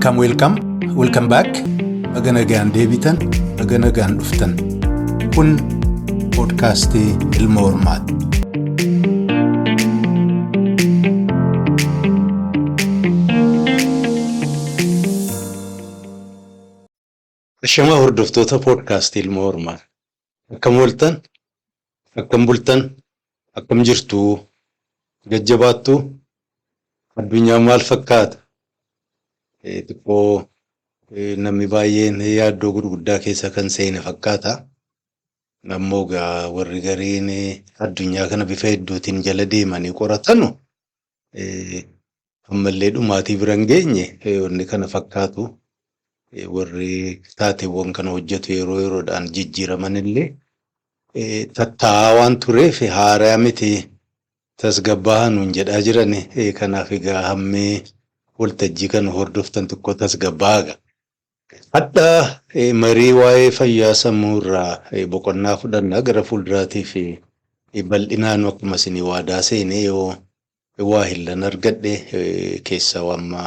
Welcome, welcome, welcome back. Baga nagaan deebitan, baga nagaan dhuftan. Kun poodkaastii Ilma Hormaati. Ashamaa hordoftoota poodkaastii Ilma Hormaa. Akkam ooltan? Akkam bultan? Akkam jirtuu? Jajjabaattuu? Addunyaan maal fakkaata? Xiqqoo namni baay'een yaaddoo gurguddaa keessa kan seene fakkaata. Ammoo egaa warri gariin addunyaa kana bifa hedduutiin jala deemanii qoratanu ammallee dhumaatii bira hin geenye wanni kana fakkaatu. Warri taateewwan kana hojjetu yeroo yeroodhaan jijjiiraman illee tattaa'aa waan tureef haaraa miti tasgabbaahaa nuun jedhaa jirani. Kanaaf egaa hammi waltajjii kana hordoftan xiqqoo tasgabbaahaa egaa. Hadha marii waa'ee fayyaa sammuu irraa boqonnaa fudhanna gara fuulduraatiif bal'inaan akkuma isinii waadaa seenee yoo waa hillan argadhe keessaa amma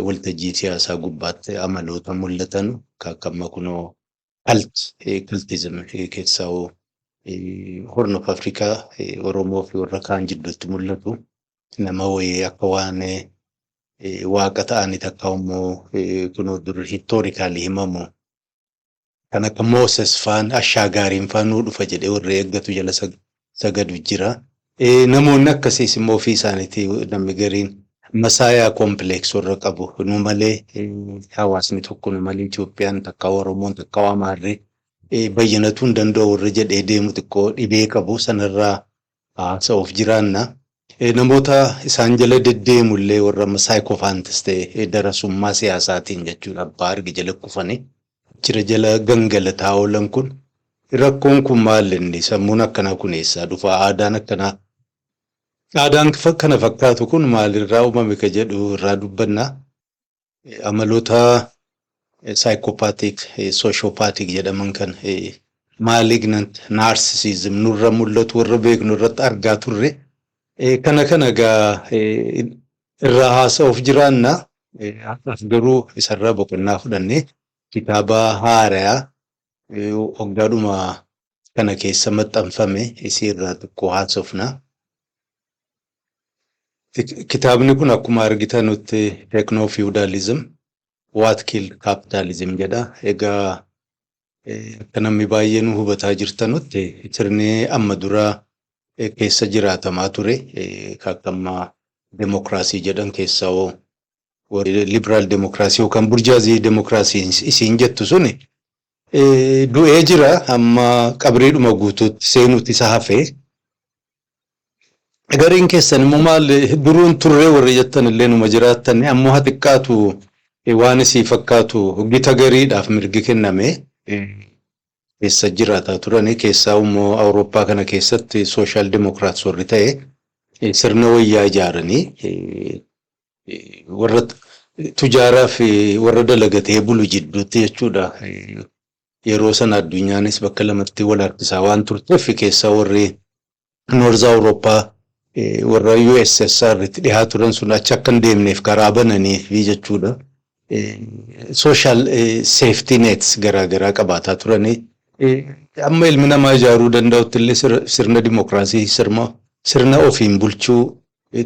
waltajjii siyaasaa gubbaatti amaloota mul'atan akka amma kunoo cult cultism keessaa Horn of Africa Oromoo fi warra kaan jidduutti mul'atu nama wayii akka waan waaqa ta'anii takka immoo kunoo dur historically himamu kan akka Moses faan ashaagaariin faan nuu dhufa jedhee warri eeggatu jala sagadu jira. Namoonni akkasiis immoo ofii isaaniitii namni gariin messiah complex warra qabu nu malee hawaasni tokko nu malee Itoophiyaan takka Oromoon takka Amaarri bayyanatuu hin danda'u warra jedhee deemu xiqqoo dhibee qabu sanarraa haasa'uuf jiraanna. Namoota isaan jala deddeemu illee warra amma sycophants ta'e darasummaa siyaasaatiin jechuudha abbaa arge jala kufanii jira jala gangalataa oolan kun rakkoon kun maal inni sammuun akkanaa kun eessaa dhufa aadaan akkanaa aadaan kana fakkaatu kun maalirraa uumame ka jedhu irraa dubbanna. Amaloota psychopathic, sociopathic jedhaman kan malignant narcissism nurra mul'atu warra beeknu irratti argaa turre. Kana kana egaa irraa haasa'uuf jiraanna. Har'aaf garuu isarraa boqonnaa fudhannee kitaaba haarayaa waggaadhuma kana keessa maxxanfame isii irraa xiqqoo haasofna. Kitaabni kun akkuma argitanutti Techno Feudalism What Killed Capitalism jedha. Egaa akka namni baay'een hubataa jirtanutti sirni amma dura keessa jiraatamaa ture akka amma demokiraasii jedhan keessaa warri liberal democracy yookaan burjaazii demokiraasii isiin jettu suni du'ee jira amma qabriidhuma guutuutti seenuutti isa hafee. Gariin keessan immoo maal duruun turree warri jettan illee numa jiraattan ammoo haa xiqqaatu waan isii fakkaatu gita gariidhaaf mirgi kenname keessa jiraataa turanii keessaa immoo Awurooppaa kana keessatti social democrats warri ta'e sirna wayyaa ijaaranii warra tujaaraa fi warra dalagatee bulu jidduutti jechuudha. Yeroo sana addunyaanis bakka lamatti wal harkisaa waan turteef keessaa warri North Awurooppaa warra USSR itti dhihaa turan sun achi akka hin deemneef karaa bananii fi jechuudha. Social safety nets garaagaraa qabaataa turanii. Amma ilmi namaa ijaaruu danda'utti illee sirna dimokiraasii sirna ofiin bulchuu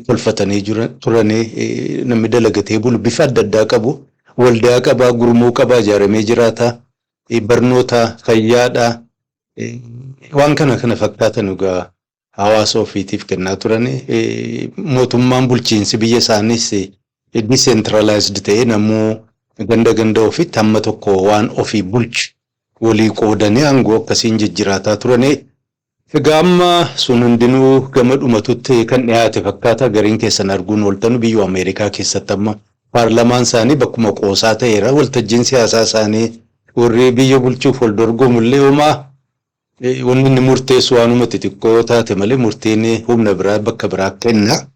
tolfatanii turanii namni dalagatee bulu bifa adda addaa qabu. Waldaa qabaa, gurmuu qabaa, ijaaramee jiraata. Barnoota, fayyaadha. Waan kana kana fakkaatan egaa hawaasa ofiitiif kennaa turan. Mootummaan bulchiinsi biyya isaaniis decentralized ta'ee namuu ganda ganda ofiitti hamma tokko waan ofii bulchu walii qoodanii aangoo akkasiin jijjiiraataa turanii. Egaa amma sun hundinuu gama dhumatutti kan dhiyaate fakkaata gariin keessan arguun ooltanu biyya Ameerikaa keessatti amma paarlamaan isaanii bakkuma qoosaa ta'eera. Waltajjiin siyaasaa isaanii warri biyya bulchuuf wal dorgomullee homaa wanni inni murteessu waanuma xixiqqoo yoo taate malee murtiin humna biraa bakka biraa kenna.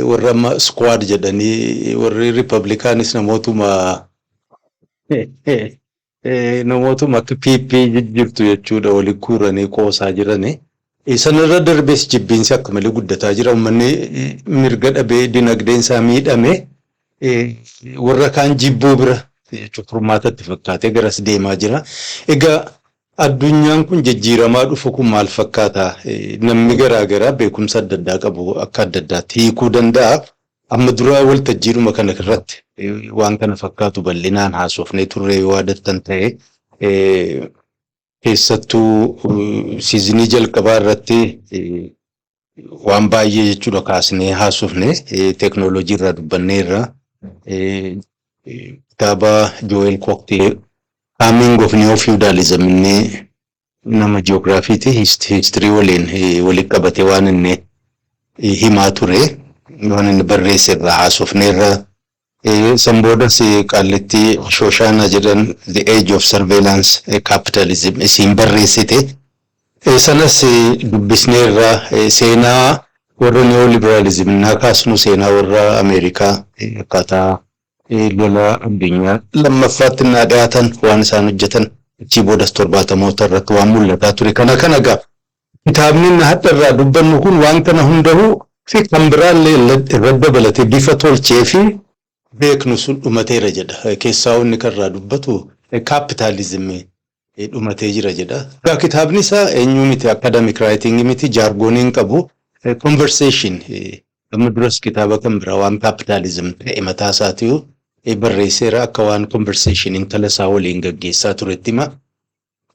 Warra amma squad jedhanii warri Ripablikaanis namootuma akka PP jijjiirtu jechuudha waliin guuranii qoosaa jiranii. Sanarra darbees jibbiinsi akka malee guddataa jira. Uummanni mirga dhabee dinagdeen isaa miidhame Warra kaan jibbuu bira jechuun furmaatatti fakkaatee garas deemaa jira. Egaa addunyaan kun jijjiiramaa dhufu kun maal fakkaata? Namni garaa garaa beekumsa adda addaa qabu akka adda addaatti hiikuu danda'a. Amma dura waltajjiidhuma kana irratti waan kana fakkaatu bal'inaan haasofnee turre yoo yaadattan ta'e, keessattuu season jalqabaa irratti waan baay'ee jechuudha kaasnee haasofne, teeknooloojii irraa dubbanneerra. Kitaaba Joel Cocktail Coming of Neo Feudalism, inni nama jiyoogiraafiiti, history waliin walitti qabatee waan inni himaa ture, waan inni barreesse irraa haasofneerra. San boodas qaallitti Shoshana jedhan The Age of Surveillance Capitalism isiin barreessite. Sanas dubbisneerra. Seenaa warra neoliberalism naa kaasnu, seenaa warra Ameerikaa, akkaataa lola addunyaa lammaffaatti naa dhiyaatan, waan isaan hojjetan, achii boodas 70moota irratti waan mul'ataa ture kana gaa kitaabni inni hadha irraa dubbannu kun waan kana hundahuu fi kan biraallee irra dabalatee bifa tolchee fi beeknu sun dhumateera jedha. Keessaa inni kan irraa dubbatu kaapitaalizimii dhumatee jira jedha. Egaa kitaabni isaa eenyu miti, academic writing miti, jargon hin qabu, conversation. Amma duras kitaaba kan biraa waan capitalism ta'e mataa isaatii barreesseera, akka waan conversation intala isaa waliin gaggeessaa turetti hima.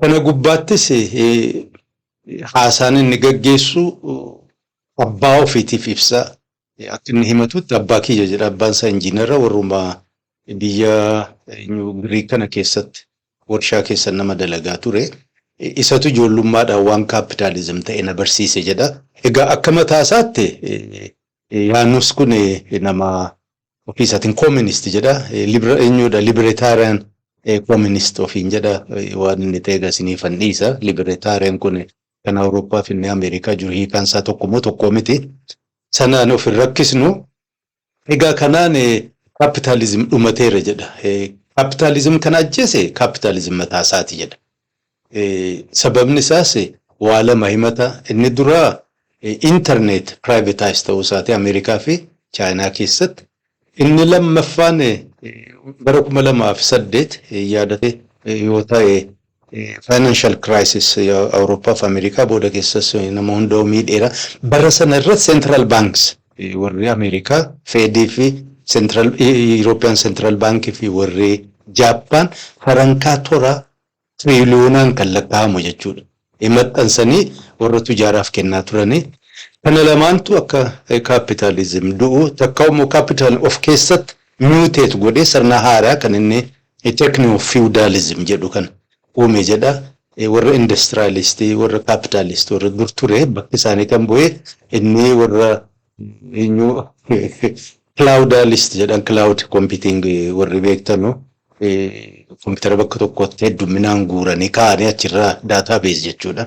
Kana gubbaattis haasaan inni gaggeessu abbaa ofiitiif ibsa. Akka inni himatutti abbaa kiyya jedha. Abbaan isaa injiinara warruma biyya Giriik kana keessatti warshaa keessa nama dalagaa ture. Isatu ijoollummaadhaan waan capitalism ta'e na barsiise jedha. Egaa akka mataa isaatti Yaanus kun nama ofii isaatiin communist jedha. Eenyudha, libertarian communist ofiin jedha. Waan inni ta'e gasiniif dhiisa. Libertarian kun kan Awurooppaa fi inni Ameerikaa jiru hiikaan isaa tokko moo tokko miti. Sanaan of hin rakkisnu. Egaa kanaan capitalism dhumateera jedha. Capitalism kan ajjeese capitalism mataa isaati jedha. Sababni isaas waa lama himata. Inni duraa internet privatize ta'uu isaati Ameerikaa fi Chaayinaa keessatti. Inni lammaffaan bara 2008 yaadate yoo ta'e, financial crisis Awurooppaa fi Ameerikaa booda keessas nama hunda'u miidheera. Bara sana irratti central banks warri Ameerikaa Fedii fi Central European Central Bank fi warri Jaappaan farankaa tola tiriiliyoonaan kan lakkaa'amu jechuudha. Maxxansanii warra tujaaraaf kennaa turanii. Kana lamaantu akka capitalism du'u, takka immoo capital of keessatti mutate godhee sirna haaraa kan inni techno feudalism jedhu kan uume jedha. Warra industrialistii, warra capitalistii, warra dur ture bakki isaanii kan bu'e inni warra eenyu cloudalist jedhan, cloud computing warri beektanu, kompiitara bakka tokkotti hedduminaan guuranii kaa'anii achirraa database jechuudha.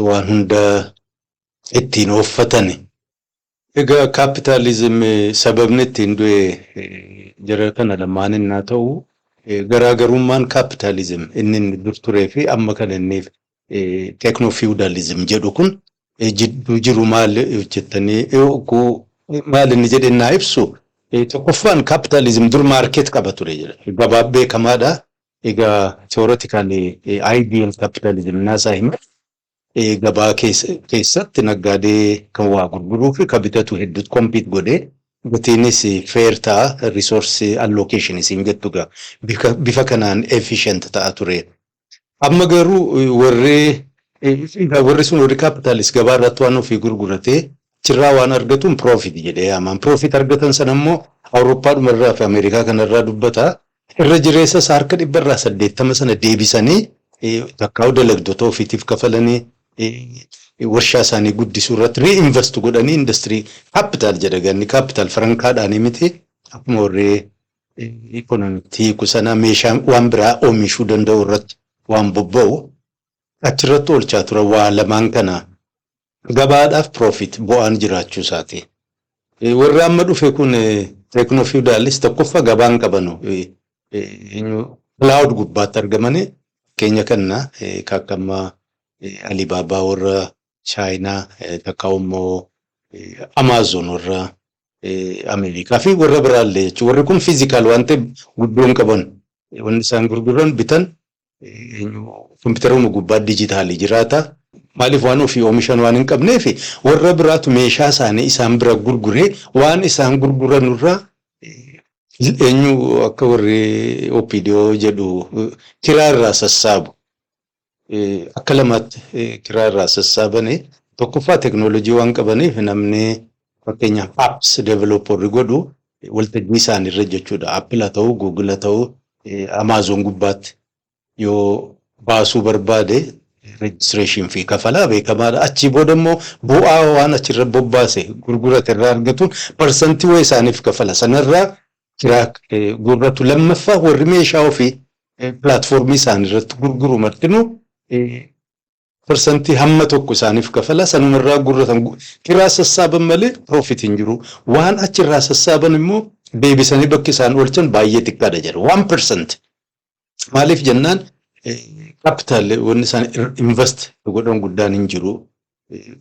Waan hunda ittiin ooffatani. Egaa capitalism sababni ittiin du'e jara kana lamaan innaa ta'u, garaagarummaan capitalism inni inni dur turee fi amma kan inni techno feudalism jedhu kun jidduu jiru maal jettanii, maal inni jedhe naa ibsu, tokkoffaan capitalism dur market qaba ture jedha. Gabaa beekamaadha. Egaa theoretically ideal capitalism naasaa hima. Gabaa keessatti naggaadee kan waa gurguruu fi kan bitatu hedduutu compete godhee, gatiinis fair ta'a, resource allocation isiin jettu gaa bifa kanaan efficient ta'a ture. Amma garuu warri sun, warri capitalist, gabaa irratti waan ofii gurguratee achirraa waan argatuun profit jedhee yaaman. Profit argatan sana immoo Awurooppaadhuma irraa fi Ameerikaa kanarraa dubbata. Irra jireessa isaa harka 80% sana deebisanii takkaa'u dalagdoota ofiitiif kafalanii, warshaa isaanii guddisuu irratti reinvest godhanii, industry capital jedha. Ganni capital farankaadhaanii miti, akkuma warri economic hiiku sana meeshaa waan biraa oomishuu danda'u irratti waan bobba'u achirratti oolchaa ture. Waa lamaan kana, gabaadhaaf profit, bu'aan jiraachuu isaati. Warri amma dhufe kun techno feudalist, tokkoffaa gabaan qabanu cloud gubbaatti argamanii, fakkeenya kanna akka amma Alibaabaa warra Chaayinaa, takka immoo Amazon warra Ameerikaa fi warra biraallee jechuudha. Warri kun physical waan ta'eef guddoo hin qaban. Wanni isaan gurguran bitan kompiitaruma gubbaa dijitaalii jiraata. Maaliif waan ofii oomishan waan hin qabneef, warra biraatu meeshaa isaanii isaan bira gurguree waan isaan gurguran irraa eenyu akka warri OPDO jedhu kiraa irraa sassaabu. Akka lamaatti kiraa irraa sassaabanii, tokkoffaa teknoolojii waan qabaniif, namni fakkeenyaaf apps developer godhu waltajjii isaaniirra jechuudha. Apple haa ta'uu, Google haa ta'uu, Amazon gubbaatti yoo baasuu barbaade registration fee kafalaa beekamaadha. Achii booda immoo bu'aa waan achirra bobbaase gurgurate irraa argatuun parsantii wayii isaaniif kafala. Sanarraa kiraa gurratu. Lammaffaa, warri meeshaa ofii pilaatfoormii isaanii irratti gurguru martinuu parsantii hamma tokko isaaniif kafala, sanumarraa gurratan. Kiraa sassaaban malee profit hin jiru. Waan achirraa sassaaban immoo deebisanii bakki isaan oolchan baay'ee xiqqaadha jedha. 1%. Maaliif jennaan, capital wanni isaan invest godhan guddaan hin jiru.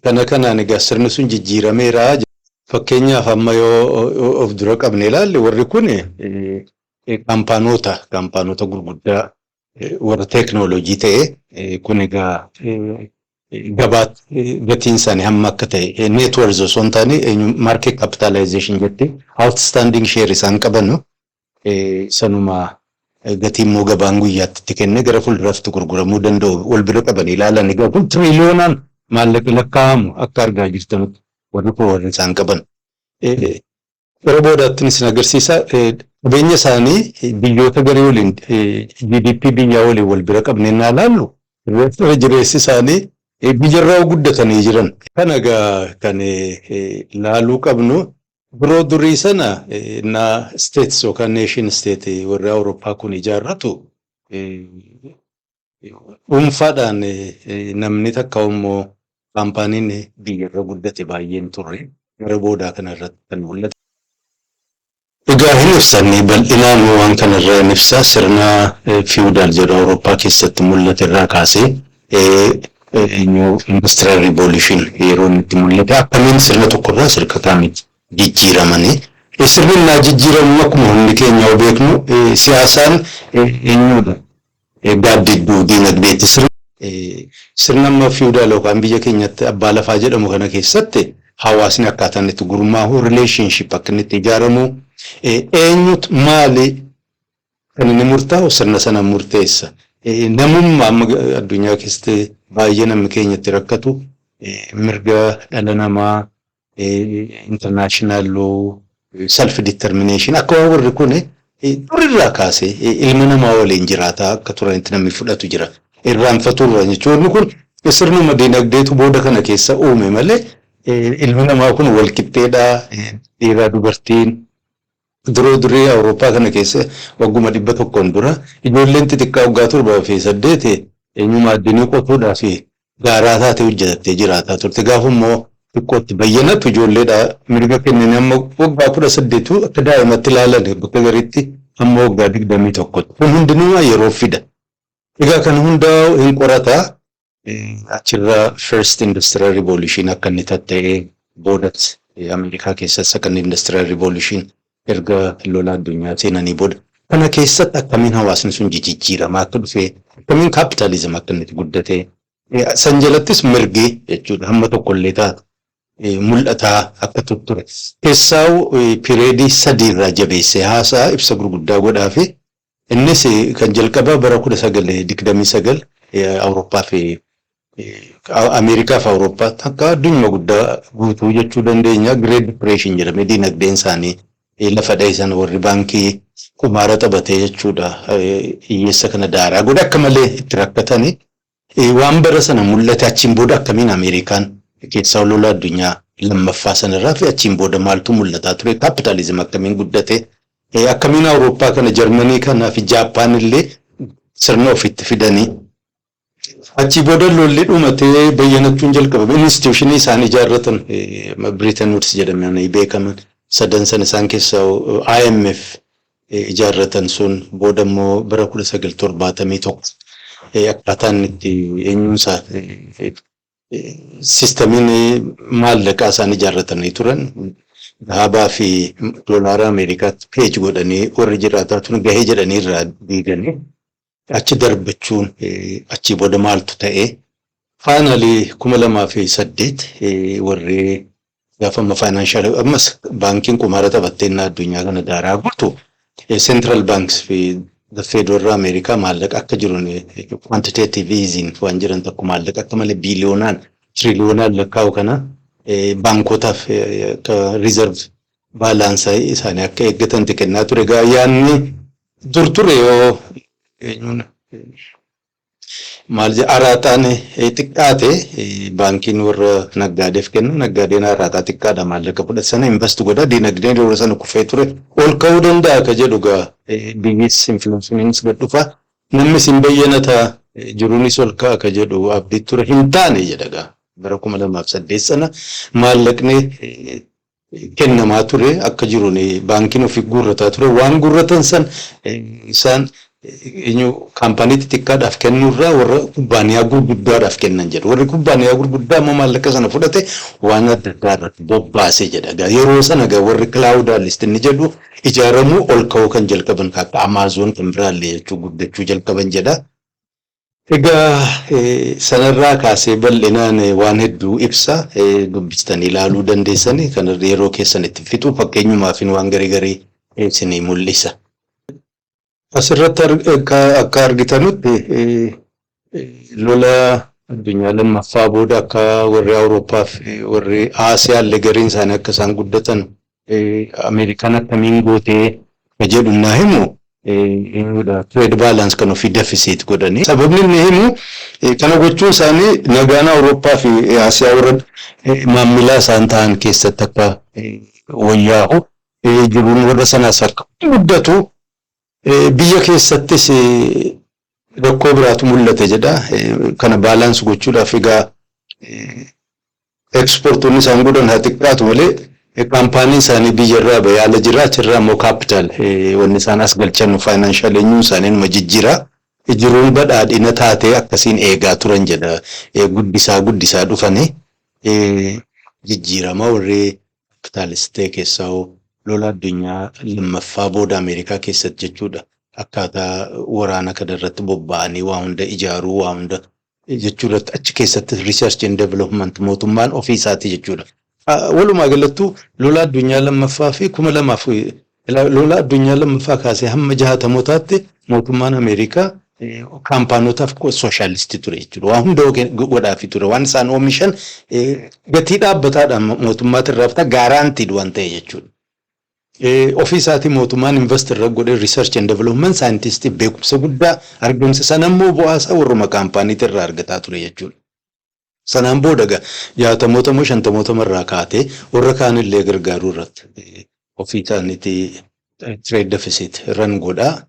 Kana kanaan egaa sirni sun jijjiirameera. Fakkeenyaaf, amma yoo of dura qabne ilaalle, warri kun kaampaanota gurguddaa warra teeknooloojii ta'e kun egaa gabaatti gatiin isaanii hamma akka ta'e, net worth osoo hin taane market capitalization jetti, outstanding share isaan qabanu sanuma gatii immoo gabaan guyyaatti itti kennee gara fuulduraatti gurguramuu danda'u wal bira qabanii ilaalan. Egaa kun tiriiliyoonaan maallaqa lakkaa'amu akka argaa jirtanutti warri kun warri isaan qaban. Gara boodaatti isin agarsiisa, qabeenya isaanii biyyoota garii waliin, GDP biyyaa waliin wal bira qabnee naa laallu, irra jireessi isaanii biyyarraa guddatanii jiran. Kana egaa kan laaluu qabnu, biroo durii sana na states yookaan nation state warri Awurooppaa kun ijaarratu, dhuunfaadhaan namni takka immoo kaampaaniin biyyarra guddate baay'een turre, gara boodaa kana irratti kan mul'ate. Egaa hin ibsanne, bal'inaan waan kanarraa hin ibsa. Sirna feudal jedhu Awurooppaa keessatti mul'ate irraa kaasee industrial revolution yeroo inni itti mul'ate, akkamiin sirna tokkorraa sirna kaamitti jijjiiramanii, sirni innaa jijjiiramu akkuma hundi keenya beeknu siyaasaan eenyudha gaaddidduu diinagdeetti. Sirna amma feudal yookaan biyya keenyatti abbaa lafaa jedhamu kana keessatti hawaasni akkaataan itti gurmaa'u, relationship akka inni itti ijaaramu, eenyutu maali kan inni murtaa'u sirna sana murteessa. Namummaa amma addunyaa keessatti baay'ee namni keenya itti rakkatu, mirga dhala namaa, international law, self determination, akka waan warri kun durirraa kaasee ilma namaa waliin jiraataa akka turanitti namni fudhatu jira. Irraanfaturra jechuun, wanni kun sirnuma dinagdeetu booda kana keessa uume malee ilmi namaa kun wal qixxeedha, dhiiraa dubartiin. Duroo durii Awurooppaa kana keessa wagguma 100n dura ijoolleen xixiqqaa waggaa 7 fi 8 eenyuma addunii qotuudhaa fi gaaraa taatee hojjetattee jiraataa turte. Gaafa immoo xiqqootti bayyanatu ijoolleedha mirga kennanii amma waggaa 18tu akka daa'imatti ilaalan, bakka gariitti hamma waggaa 21tti. Kun hundinuu yeroo fida. Egaa kana hundaa hin qorataa, achirraa first industrial revolution akka inni tatta'ee, boodas Ameerikaa keessatti second industrial revolution erga lola addunyaa seenanii booda kana keessatti akkamiin hawaasni sun jijjiiramaa akka dhufe, akkamiin capitalism akka inni guddate, san jalattis mirgi jechuudha hamma tokkollee taatu mul'ataa akka ture. Keessaa'u period sadiirraa jabeessee haasaa ibsa gurguddaa godhaa fi innis kan jalqabaa bara 1929 Awurooppaa fi Ameerikaa fi Awurooppaatti akka addunyaa guddaa guutuu jechuu dandeenya. Great Depression jedhamee dinagdeen isaanii lafa dhahisan, warri baankii qumaara taphatee jechuudha. Hiyyeessa kana daaraa godhe, akka malee itti rakkatanii waan bara sana mul'ate, achiin booda akkamiin Ameerikaan keessaa lola addunyaa lammaffaa sanarraa fi achiin booda maaltu mul'ataa ture, capitalism akkamiin guddate, akkamiin Awurooppaa kana, Jarmanii kanaa fi Jaappaan illee sirna ofitti fidanii, achii booda lolli dhumatee bayyanachuun jalqabame, institution isaan ijaarratan Bretton Woods jedhamanii beekaman sadan sana isaan keessaa IMF ijaarratan sun, booda immoo bara 1971 akkaataan itti eenyuunsaa systemiin maallaqaa isaan ijaarratanii turan Dhaabaa fi doolaara Ameerikaatti peg godhanii warri jiraataa turan gahee jedhanii irraa diiganii achi darbachuun achii booda maaltu ta'e? Finally, 2008 warri gaafa amma financial ammas baankiin qumaara taphattee addunyaa kana daaraa guutu, central banks fi the Fed warra Ameerikaa maallaqa akka jiruun quantitative easing waan jiran tokko, maallaqa akka malee biiliyoonaan tiriliyoonaan lakkaa'u kana baankotaaf akka reserve balance isaanii akka eeggatanti kennaa ture. Egaa yaanni dur ture yoo eenyuun maal jedha, araaxaan xiqqaate baankiin warra naggaadeef kenna, naggaadeen araaxaa xiqqaadha maallaqa fudhate sana invest godha, diinagdeen yeroo sana kufee ture ol ka'uu danda'a ka jedhu. Gaa biyyis inflationiinis gad dhufa, namnis hin bayyanata, jiruunis ol ka'a ka jedhu abdii ture. Hin taane jedha. Gaa bara 2008 sana maallaqni kennamaa ture akka jiruun baankiin ofii guurrataa ture. Waan guurratan san isaan eenyu kaampaanii xixiqqaadhaaf kennuurraa warra kubbaaniyaa gurguddaadhaaf kennan jedhu. Warri kubbaaniyaa gurguddaa immoo maallaqa sana fudhate waan adda addaa irratti bobbaase jedha. Yeroo sana gaa warri cloudalist inni jedhu ijaaramuu ol ka'uu kan jalqaban, akka Amazon kan biraallee jechuu, guddachuu jalqaban jedha. Egaa sanarraa kaasee bal'inaan waan hedduu ibsa, dubbistanii ilaaluu dandeessanii. Kan yeroo keessan itti fixu fakkeenyumaaf waan garii garii isinii mul'isa. Asirratti akka argitanutti lola addunyaa lammaffaa booda akka warri Awurooppaa fi warri Aasiyaallee gariin isaanii akka isaan guddatan Ameerikaan akkamiin gootee ka jedhu naa himu eenyudha, trade balance kan ofii deficit godhanii. Sababni inni himu kana gochuun isaanii nagaan Awurooppaa fi Aasiyaa warra maammilaa isaan ta'an keessatti akka wayyaa'u, jiruun warra sanaas akka guddatu, biyya keessattis rakkoo biraatu mul'ate jedha. Kana balance gochuudhaaf egaa exportoonni isaan godhan haa xiqqaatu malee kaampaaniin isaanii biyyarraa bahee ala jira, achirraa immoo capital wanni isaan as galchan financial eenyuun isaanii numa jijjiira. Jiruun badhaadhina taatee akkasiin eegaa turan jedha. Guddisaa guddisaa dhufanii jijjiirama warri kaapitaalistee keessaa lola addunyaa lammaffaa booda Ameerikaa keessatti jechuudha. Akkaataa waraana kana irratti bobba'anii waa hunda ijaaruu, waa hunda jechuudha, achi keessatti research and development mootummaan ofii isaati jechuudha. Walumaa galattuu lola addunyaa lammaffaa fi 2000 lola addunyaa lammaffaa kaasee hamma jahatamootaatti mootummaan Ameerikaa kaampaanotaaf sooshaalistii ture jechuudha. Waa hunda godhaafi ture. Waan isaan oomishan gatii dhaabbataadhaan mootummaatti irraa bitaa, guaranteed waan ta'e jechuudha. Ofii isaatii mootummaan invest irra godhee research and development saayintistii beekumsa guddaa argamsa sana immoo bu'aasaa warruma kaampaaniitti irraa argataa ture jechuudha. Sanaan booda egaa jaatamoota moo shantamoota irraa kaatee warra kaanillee gargaaruu irratti ofii isaaniitii trade deficit run godhaa,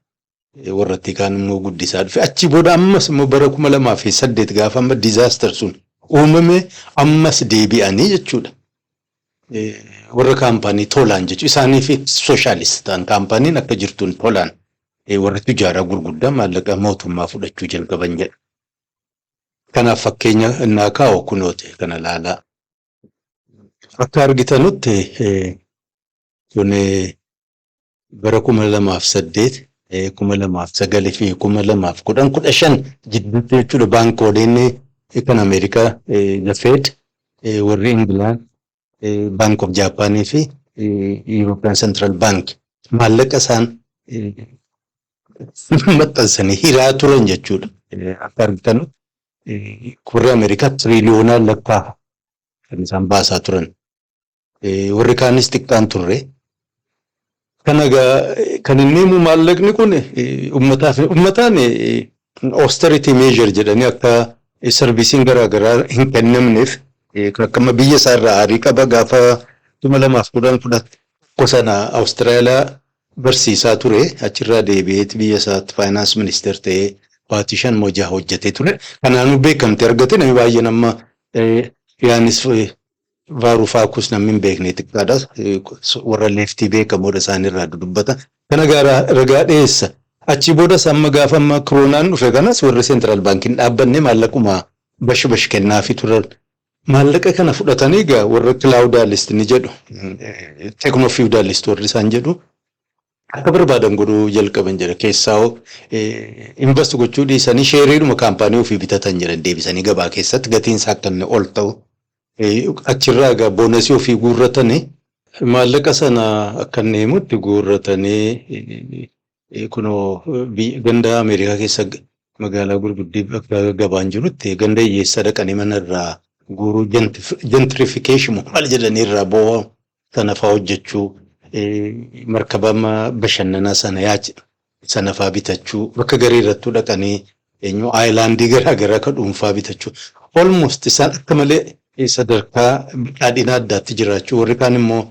warratti kaan immoo guddisaa dhufe. Achi booda ammas immoo bara 2008 gaafa amma disaster sun uumame ammas deebi'anii jechuudha. Warra kaampaanii tolaan jechuudha. Isaanii fi sooshaalistii ta'an kaampaaniin akka jirtuun tolaan warra tujaaraa gurguddaa maallaqa mootummaa fudhachuu jalqaban jedha. Kanaaf fakkeenya innaa kaa'u kunooti kana ilaalaa. Akka argitanutti kun bara 2008, 2009 fi 2010, 15 jidduutti jechuudha, baankooliin kan Ameerikaa the Fed, warri Ingilaand Bank of Japaanii fi European Central Bank maallaqa isaan maxxansanii hiraa turan jechuudha. Akka argitanutti warri Ameerikaa tiriliyoonaan lakkaa'a kan isaan baasaa turan. Warri kaanis xiqqaan turre. Kana egaa kan inni himu maallaqni kun uummataaf uummataan austerity measure jedhanii akka serviceiin garaagaraa hin kennamneef, akkama biyya isaa irraa aarii qaba. Gaafa 2010 11 sana Awustiraaliyaa barsiisaa ture, achirraa deebi'eeti biyya isaatti finance minister ta'ee baatii 5 moo 6 hojjetee ture. Kanaanuu beekamtii argate. Namni baay'een amma Yaanis Vaaruufaakus namni hin beekne xiqqaadha. Warra leftii beekamoodha isaanirraa dubbata. Kana ragaa dhiyeessa. Achi boodas amma gaafa amma koronaan dhufe kanas warri central baankiin dhaabbanne maallaquma bash bash kennaafii turan. Maallaqa kana fudhatanii egaa warra cloudalist ni jedhu, techno feudalist warri isaan jedhu, akka barbaadan godhuu jalqaban jedha. Keessaa invest gochuu dhiisanii shareiidhuma kaampaanii ofii bitatan jedhan, deebisanii gabaa keessatti gatiin isaa akka inni ol ta'u. Achirraa egaa bonusii ofii guurratanii, maallaqa sana akka inni himutti guurratanii, kunoo ganda Ameerikaa keessa magaalaa gurguddii bakka gabaan jirutti ganda hiyyeessaa dhaqanii mana irraa guuruu, gentrification maal jedhanii irraa boo'a sana fa'aa hojjechuu, markaba bashannanaa sana yaachi sana fa'aa bitachuu, bakka garii irrattuu dhaqanii eenyu islandii garaa garaa kan dhuunfaa bitachuu, almost isaan akka malee sadarkaa badhaadhina addaatti jiraachuu, warri kaan immoo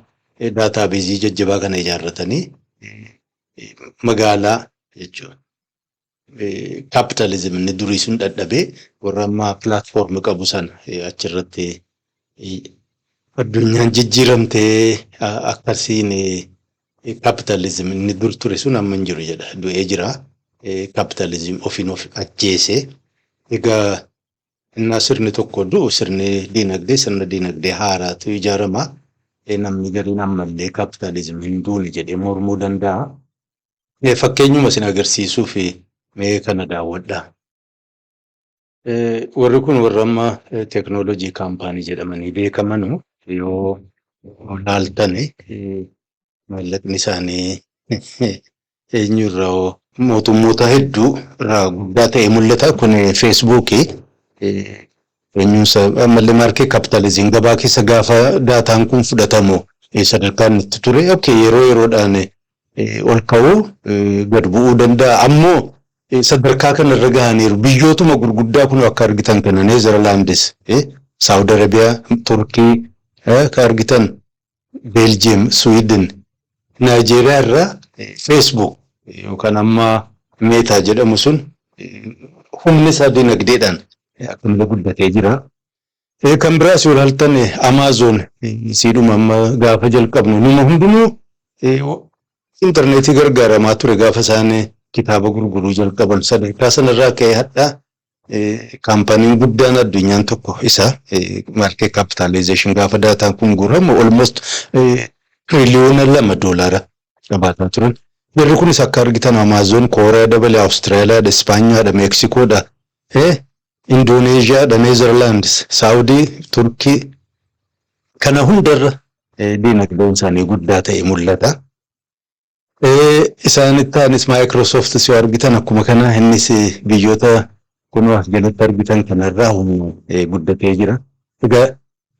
databaseii jajjabaa kana ijaarratanii magaalaa jechuudha. Capitalism inni durii sun dadhabee warra ammaa platformii qabu sana achirratti addunyaan jijjiiramtee akkasiin capitalism inni dur ture sun amma hin jiru jedha, du'ee jira. Capitalism ofiin of ajjeese. Egaa innaa sirni tokko du'u sirni diinagdee, sirna diinagdee haaraatu ijaarama. Namni gariin ammallee capitalism hin duune jedhee mormuu danda'a. Fakkeenyuma isin agarsiisuuf mee kana daawwadhaa. Warri kun warra amma technology company jedhamanii beekamanu yoo laaltan, maallaqni isaanii eenyurraa mootummoota hedduu irraa guddaa ta'e mul'ata. Kun Facebookii eenyuunsa ammallee market capitalism gabaa keessa gaafa dataan kun fudhatamu sadarkaan itti ture, okay, yeroo yeroodhaan ol ka'uu gad bu'uu danda'a. Ammoo sadarkaa kanarra gahaniiru. Biyyootuma gurguddaa kun akka argitan kana Neezerlaandis, Saawud Arabiyaa, Turkii akka argitan, Beeljiyeem, Suwiidin, Naayijeeriyaa irraa Facebook yookaan amma Meta jedhamu sun humni isaa dinagdeedhaan akka malee guddatee jira. Kan biraas yoo ilaaltan Amazon siidhuma amma gaafa jalqabnu numa hundinuu intarneetii gargaaramaa ture, gaafa isaan kitaaba gurguruu jalqaban sadarkaa sanarraa ka'ee hadhaa kaampaniin guddaan addunyaan tokko isa. Market capitalization gaafa dataan kun guuramu almost $2 trillion qabaataa turan. Warri kunis akka argitan Amazon Kooriyaa dabalee Awustiraaliyaadha, Ispaanyaadha, Meeksikoodha, Indooneeziyaadha, Neezerlaandis, Saawudii, Turkii kana hundarra diinagdeen isaanii guddaa ta'e mul'ata. Isaanitti aanis Microsoft yoo argitan akkuma kana innis biyyoota kunoo as jalatti argitan kanarraa humna guddatee jira. Egaa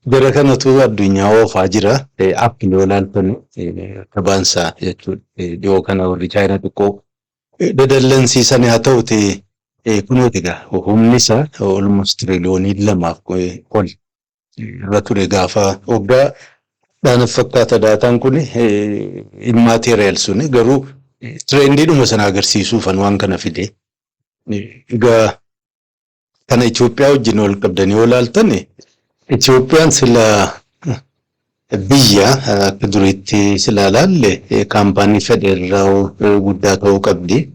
jara kanatu addunyaa oofaa jira. Apple yoo ilaaltan kabaansaa jechuudha. Dhiyoo kana warri Chaayinaa xiqqoo dadallansiisan haa ta'uti, kunooti egaa humni isaa almost 2 trillion ol irra ture gaafa waggaa dhaanaaf fakkaata. Dataan kun immaterial suni garuu trendiidhuma sana agarsiisuufan waan kana fide. Egaa kana Itoophiyaa wajjin wal qabdanii yoo ilaaltan, Itoophiyaan sila biyya akka duriitti sila ilaalle kaampaanii fedhe irraa guddaa ta'uu qabdi.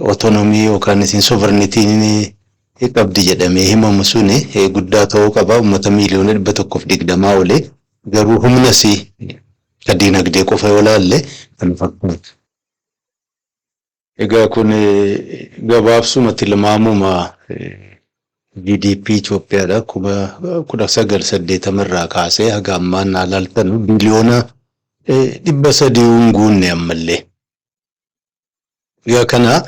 Autonomy yookaan isin sovereigntyn qabdi jedhamee himamu suni guddaa ta'uu qaba. Uummata 120,000,000 oli. Garuu humnas ka diinagdee qofa yoo ilaalle kan fakkaatu. Egaa kun gabaabsuma tilmaamuma GDP Itoophiyaadha. 1980 irraa kaasee haga ammaa naa ilaaltan 300 biliyoona hin guunne ammallee. Egaa kana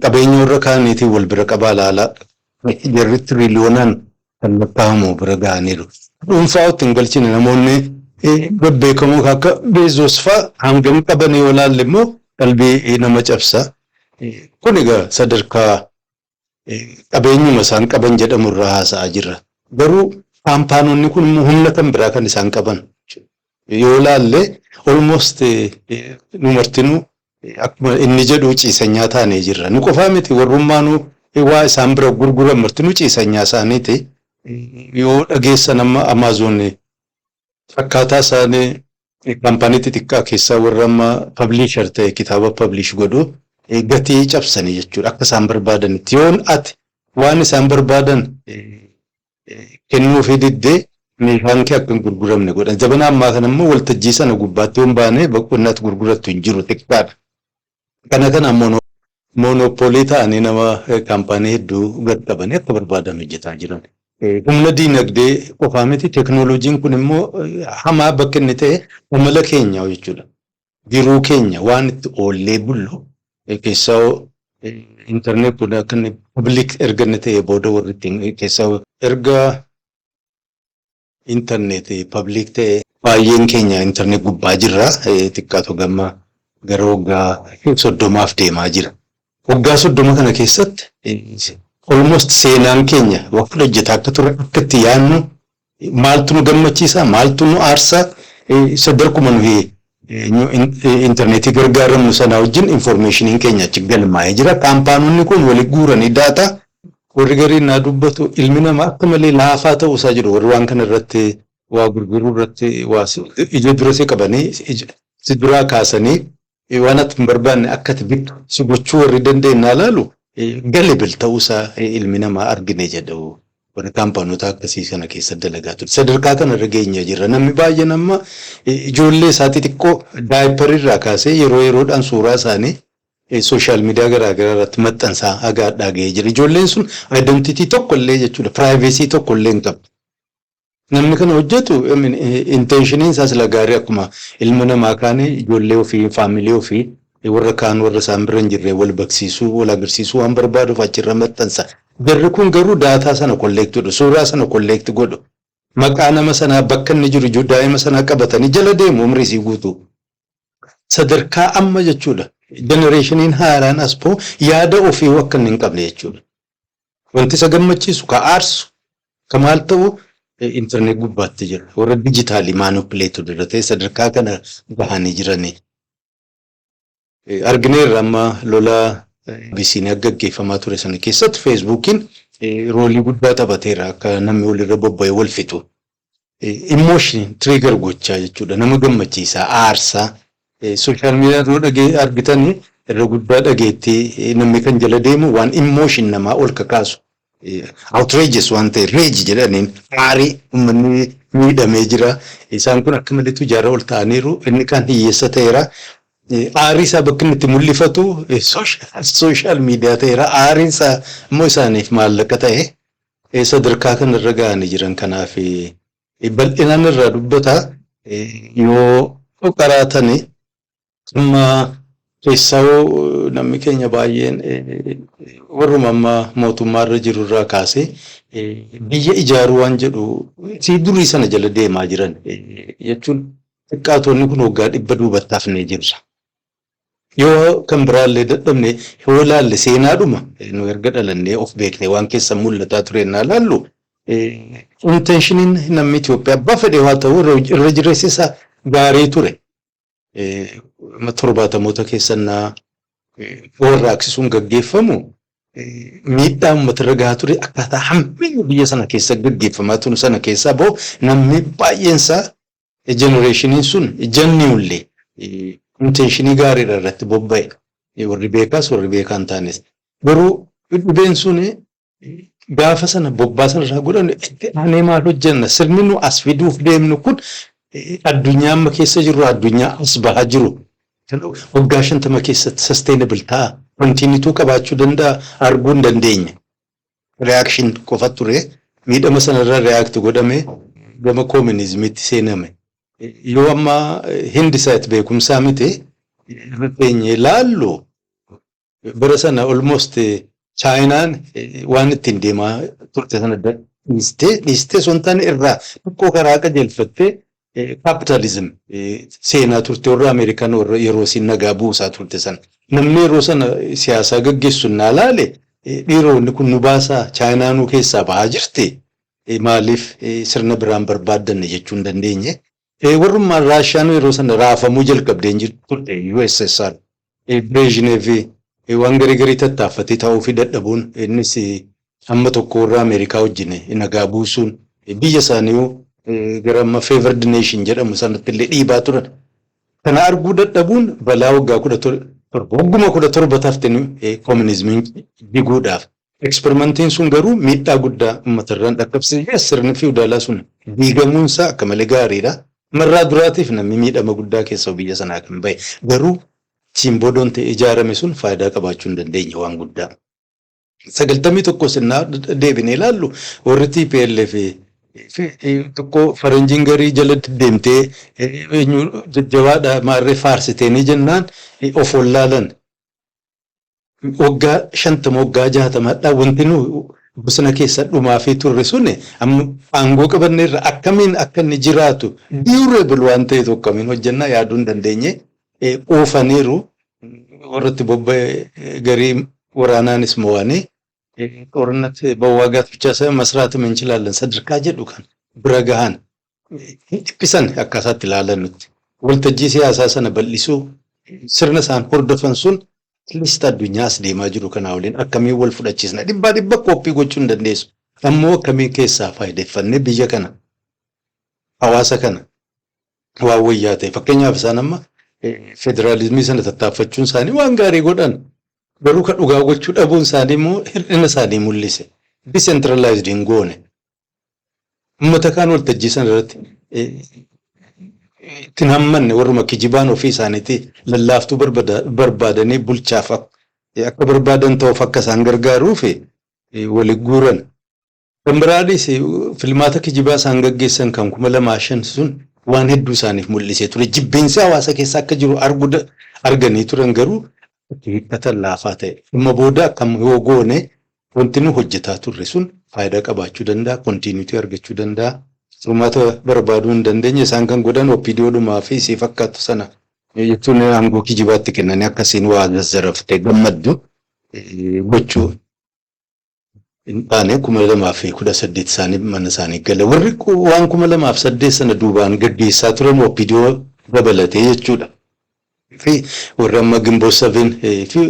qabeenya warra kaaniitiin wal bira qabaa ilaalaa. Jarri tiriiliyoonaan kan lakkaa'amu bira ga'aniiru. Dhuunfaa itti hin galchine, namoonni bebbeekamoo akka Bezos fa'a hangam qaban yoo ilaalle immoo qalbii nama cabsa. Kun egaa sadarkaa qabeenyuma isaan qaban jedhamu irraa haasa'aa jirra. Garuu kaampaanonni kun immoo humna kan biraa kan isaan qaban yoo ilaalle, almost nu martinuu akkuma inni jedhu ciisanyaa taanee jirra. Nu qofaa miti, warrummaanuu waa isaan bira gurguran martinuu ciisanyaa isaaniiti. Yoo dhageessan amma Amazon akkaataa isaanii kaampaanii xixiqqaa keessaa warra amma publisher ta'e, kitaaba publish godhu, gatii cabsanii jechuudha akka isaan barbaadanitti. Yoon ati waan isaan barbaadan Kennuufii diddee meeshaan kee akka hin gurguramne godhan. Zabana ammaa kana immoo waltajjii sana gubbaatti yoo hin baane boqqonnaatti gurgurattu hin jiru, xiqqaadha. Kana monopoly ta'anii nama kaampaanii hedduu gad qabanii akka barbaadan hojjetaa jiran. Humna diinagdee qofaa miti, teeknooloojiin kun immoo hamaa bakka inni ta'e amala keenya jechuudha. Jiruu keenya waan itti oollee bullu keessaa internet kun akka inni public erga inni ta'e booda warri ittiin keessaa erga internet public ta'e baay'een keenya internet gubbaa jirra. Xiqqaatu gamma gara waggaa 30f deemaa jira. Waggaa 30 kana keessatti almost seenaan keenya waan hojjetaa akka ture, akka itti yaadnu, maaltu nu gammachiisa, maaltu nu aarsaa, sadarkuma nuyi intarneetii gargaaramnu sana wajjin informationiin keenya achi galmaa'ee jira. Kaampaanonni kun wali guuranii data warri gariin naa dubbatu ilmi namaa akka malee laafaa ta'uu isaa jedhu. Warri waan kana irratti waa gurguruu irratti waa ija dura si qabanii si duraa kaasanii waan ati hin barbaanne akka ati bittu si gochuu warri dandeenyaa laalu gullible ta'uusaa ilmi namaa argine jedhu warri kaampaanota akkasii sana keessa dalagaa ture. Sadarkaa kanarra geenyee jirra. Namni baay'een amma ijoollee isaa xixiqqoo diaperii irraa kaasee yeroo yeroodhaan suuraa isaanii social media garaa garaa irratti maxxansaa haga hadhaa gahee jira. Ijoolleen sun identity tokko illee jechuudha, privacy tokko illee hin qabdu. Namni kana hojjetu intentioniin isaa sila gaarii, akkuma ilma namaa kaanii ijoollee ofii, family ofii, warra kaan warra isaan bira hin jirre wal barsiisuu, wal agarsiisuu waan barbaaduuf achirra maxxansa. Jarri kun garuu data sana collect godhu, suuraa sana collect godhu. Maqaa nama sanaa, bakka inni jiru, daa'ima sanaa qabatanii jala deemu umrii isii guutuu. Sadarkaa amma jechuudha. Generationiin haaraan as bahu yaada ofii akka inni hin qabne jechuudha. Wanti isa gammachiisu, ka aarsu, ka maal ta'u internet gubbaatti jira. Warra digitally manipulated irra ta'e sadarkaa kana bahanii jiranii. Argineerra, amma lola Abisiiniyaa gaggeeffamaa ture sana keessatti Facebookiin role guddaa taphateera akka namni walirra bobba'ee wal fixu. Emotion trigger gochaa jechuudha. Nama gammachiisaa, aarsaa. Social media yeroo dhagee argitanii irra guddaa dhageettii namni kan jala deemu waan emotion namaa ol kakaasu. Outrageous waan ta'e, rage jedhaniin, aarii uummanni miidhamee jira. Isaan kun akka malee tujaara ol ta'aniiru. Inni kaan hiyyeessa ta'eera. Aarii isaa bakka inni itti mul'ifatu social media ta'eera. Aariin isaa immoo isaaniif maallaqa ta'e sadarkaa kanarra ga'anii jiran. Kanaaf bal'inaan irraa dubbata yoo qaraatani amma keessaa namni keenya baay'een warruma amma mootummaarra jiru irraa kaasee biyya ijaaruu waan jedhu si durii sana jala deemaa jiran jechuun xiqqaatonni kun waggaa 100 duubatti hafnee jirra. Yoo kan biraallee dadhabne yoo laalle seenaadhuma nu erga dhalannee of beeknee waan keessa mul'ataa ture naa laallu, intentioniin namni Itoophiyaa abbaa fedhe haa ta'u irra jireessi isaa gaarii ture. 70moota keessannaa warraaqsisuun gaggeeffamu miidhaa uummatarra gahaa ture, akkaataa hammeenya biyya sana keessa gaggeeffamaa ture sana keessaa bahu namni baay'een isaa generationiin sun genuinely intention gaariidha irratti bobba'e. Warri beekaas warri beekaa hin taanes. Garuu dhibeen sun gaafa sana bobbaa sana irraa godhanne itti aanee maal hojjenna? Sirni nu as fiduuf deemnu kun addunyaa amma keessa jirru, addunyaa as bahaa jiru waggaa 50 keessatti sustainable ta'a, continuity qabaachuu danda'a, arguu hin dandeenye. Reaction qofa ture. Miidhama sanarra react godhame gama koominizimiitti seename. Yoo amma hindsight beekumsaa miti irra teenyee laallu, bara sana almost Chaayinaan waan ittiin deemaa turte sana dhiistee dhiistee osoo hin taane irraa xiqqoo karaa qajeelfattee capitalism seenaa turte, warra Ameerikaan warra yeroo isiin nagaa buusaa turte sana. Namni yeroo sana siyaasaa gaggeessu naa laale, dhiironni kun nu baasaa, Chaayinaa nu keessaa bahaa jirti, maaliif sirna biraan barbaaddanne jechuu hin dandeenye. Warrummaan Raashaan yeroo sana raafamuu jalqabdee turte, USSR. Brezhnev waan garii garii tattaaffatee ta'uu fi dadhabuun innis hamma tokko warra Ameerikaa wajjin nagaa buusuun biyya isaanii gara amma favored nation jedhamu sanatti illee dhiibaa turan. Kana arguu dadhabuun balaa waggaa 17, wagguma 17 tafte koominizimiin diguudhaaf. Experimentiin sun garuu miidhaa guddaa uummatarraan dhaqqabsiisee, sirni fiwudaalaa sun diigamuunsaa akka malee gaariidha. Marraa duraatiif namni miidhama guddaa keessa biyya sanaa kan bahe. Garuu achiin boodoon ta'e ijaarame sun faayidaa qabaachuu hin dandeenye waan guddaa. 91 sinnaa deebinee ilaallu, warri TPLF tokko faranjiin garii jala deemtee eenyu jajjabaadha maarree faarsiteenii jennaan of wallaalan. Waggaa 50, waggaa 60dhaa wanti nu bosona keessa dhumaa fi turre sun amma aangoo qabanneerra, akkamiin akka inni jiraatu durable waan ta'e tokko akkamiin hojjennaa yaaduu hin dandeenye, quufaniiru. Warratti bobba'e garii waraanaanis mo'anii ጦርነት መዋጋት ብቻ ሳይሆን መስራትም እንችላለን sadarkaa jedhu kan bira gahan dhiphisan akkaataatti ilaalan nutti. Waltajjii siyaasaa sana bal'isuu, sirna isaan hordofan sun at least addunyaa as deemaa jiru kanaa waliin akkamiin wal fudhachiisna? Dhibbaa dhibba copy gochuu hin dandeessu. Ammoo akkamiin keessaa faayideeffannee biyya kana, hawaasa kana waan wayyaa ta'e? Fakkeenyaaf, isaan amma federaalizimii sana tattaaffachuun isaanii waan gaarii godhan. Garuu kan dhugaa gochuu dhabuun isaanii immoo hir'ina isaanii mul'ise. Decentralized hin goone. Uummata kaan waltajjii sana irratti ittiin hammanne, warruma kijibaan ofii isaaniitti lallaaftuu barbaadanii bulchaaf akka barbaadan ta'uuf akka isaan gargaaruuf wali guuran. Kan biraadhis, filmaata kijibaa isaan gaggeessan kan 2005 sun waan hedduu isaaniif mul'isee ture. Jibbiinsi hawaasa keessa akka jiru arganii turan, garuu itti hiikkatan laafaa ta'e. Dhuma booda akkam yoo goone wanti nu hojjetaa turre sun faayidaa qabaachuu danda'a, continuity argachuu danda'a. Furmaata barbaaduu hin dandeenye. Isaan kan godhan OPDOdhumaa fi isii fakkaatu sana jechuun aangoo kijibaatti kennanii akkasiin waa zazzaraftee gammaddu gochuu hin taane. 2018 isaanii mana isaanii gale. Warri waan 2008 sana duubaan gaggeessaa turan OPDO dabalatee jechuudha. Fi warri amma Ginboot 7 fi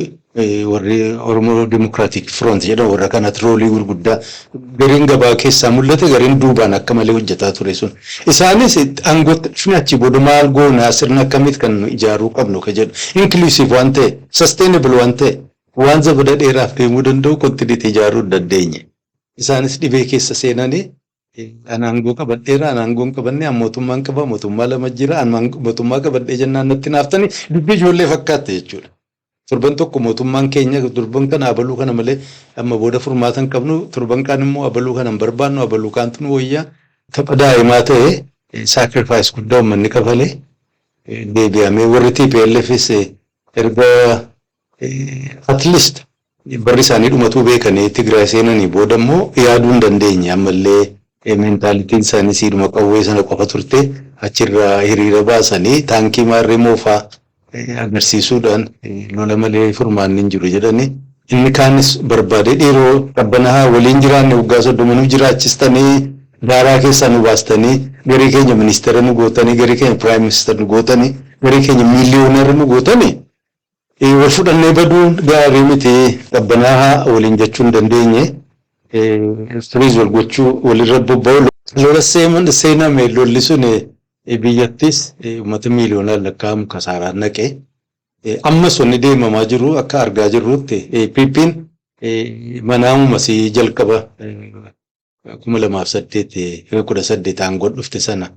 warri Oromoo Democratic Front jedhan, warra kanatti role gurguddaa gariin gabaa keessaa mul'ate, gariin duubaan akka malee hojjetaa ture sun. Isaanis aangootti dhufni achii booda maal goonaa, sirna akkamiit kan nu ijaaruu qabnu ka jedhu, inclusive waan ta'e, sustainable waan ta'e, waan zabana dheeraaf deemuu danda'u continuity ijaaruu hin dandeenye. Isaanis dhibee keessa seenanii, an aangoo qabadheera, an aangoo hin qabanne, an mootummaan qaba, mootummaa lama jira, an mootummaa qabadhee jennaan natti naaftanii, dubbii ijoollee fakkaatte jechuudha. Torban tokko mootummaan keenya, torban kana abaluu kana malee amma booda furmaata hin qabnu, torban kaan immoo abaluu kana hin barbaannu, abaluu kaantu nu wayyaa. Tapha daa'imaa ta'e, sacrifice guddaa uummanni kafalee deebi'amee. Warri TPLFis erga at least barri isaanii dhumatuu beekanii Tigraay seenanii booda immoo yaaduu hin dandeenye. Ammallee mentalityn isaanii siidhuma qawwee sana qofa turte. Achirraa hiriira baasanii taankii maarree moofaa agarsiisuudhaan lola malee furmaanni hin jiru jedhanii, inni kaanis barbaadee dhiiroo qabbanaa waliin jiraanne waggaa 30 nu jiraachistanii, daaraa keessaa nu baastanii, garii keenya ministeera nu gootanii, garii keenya prime minister nu gootanii, garii keenya miiliyoonara nu gootanii, wal fudhannee baduun gaarii miti, qabbanaa waliin jechuu hin dandeenye. Freeze wal gochuu, walirra bobba'u, lola seename. Lolli sun biyyattis uummata miiliyoonaan lakkaa'amu kasaaraan naqe. Ammas wanni deemamaa jiru akka argaa jirrutti PP'n manaamuma si jalqaba 2008, 18 aangoo dhufte sana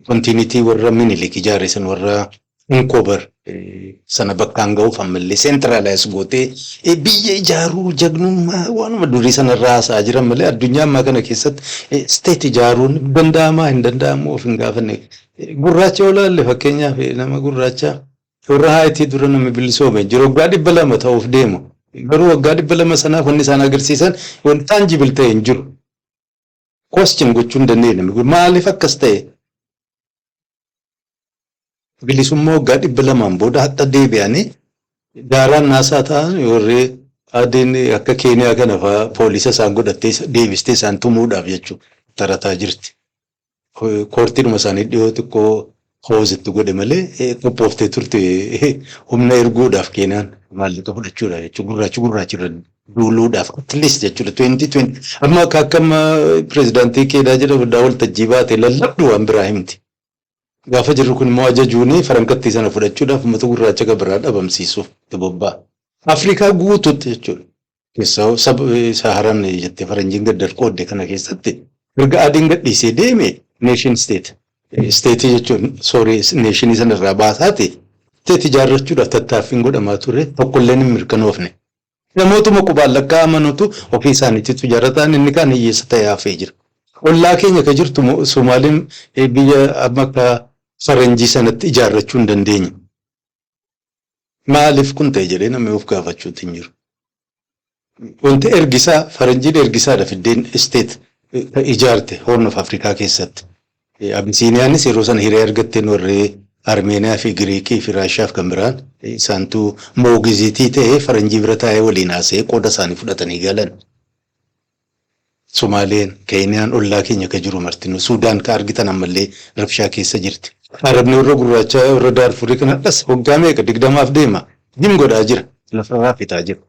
continuity warra Minilik ijaare san, warra Inkobar sana bakkaan ga'uuf ammallee centralize gootee biyya ijaaruu, jagnummaa waanuma durii sanarraa haasa'aa jiran malee addunyaa ammaa kana keessatti state ijaaruun danda'amaa hin danda'amu of hin gaafanne. Gurraacha yoo ilaalle, fakkeenyaaf, nama gurraacha warra Haayitii dura namni bilisoome jiru waggaa 200 ta'uuf deemu. Garuu waggaa 200 sanaaf wanni isaan agarsiisan wanti tangible ta'e hin jiru. Question gochuu hin dandeenye. Maaliif akkas ta'e? Bilisummaa waggaa 200n booda hadha deebi'anii daaraan naasaa ta'an, warri adiin akka Keeniyaa kana fa'aa poolisa isaan godhattee deebistee isaan tumuudhaaf jechuudha tarataa jirti. Courtiidhuma isaanii dhiyoo xiqqoo hoozitti godhe malee qophooftee turte humna erguudhaaf, Keeniyaan maallaqa fudhachuudhaaf jechuudha, gurraachi gurraachi irra duuluudhaaf at least jechuudha. 2020 amma akka amma pirezidaantii Keeniyaa jedhamu daa waltajjii baate lallabdu waan biraa himti. Gaafa jirru kun immoo ajajuuni farankattii sana fudhachuudhaaf uummata gurraacha kan biraa dhabamsiisuuf itti bobba'a. Afrikaa guutuutti jechuudha. Keessaa saba Saharaan jettee faranjiin gaddar qoodde kana keessatti erga adiin gadhiisee deeme, nation state, state jechuun, sorry, nation sanarraa baasaati state ijaarrachuudhaaf tattaaffiin godhamaa ture tokkolleen hin mirkanoofne. Namootuma qubaan lakkaa'amanutu ofii isaaniititu ijaarrataan, inni kaan hiyyeessa ta'ee hafee jira. Ollaa keenya ka jirtu Somaaliin biyya amma akka faranjii sanatti ijaarrachuu hin dandeenye. Maaliif kun ta'e jedhee namni of gaafachuutti hin jiru. Wanti ergisaa faranjiin ergisaadha fiddeen state ijaarte Horn of Africa keessatti. Abisiiniyaanis yeroo sana hiree argatteen warri Armeeniyaa fi Giriikii fi Raashiyaa fi kan biraan isaantu moogiziitii ta'ee faranjii bira taa'ee waliin haasa'ee qooda isaanii fudhatanii galan. Somaaleen, Keeniyaan, ollaa keenya ka jiru martinuu, Suudaan ka argitan ammallee rabshaa keessa jirti. Arabni warra gurraachaa warra Daarfurii kan hadhas waggaa meeqa 20f deema jim godhaa jira, lafarraa fixaa jira.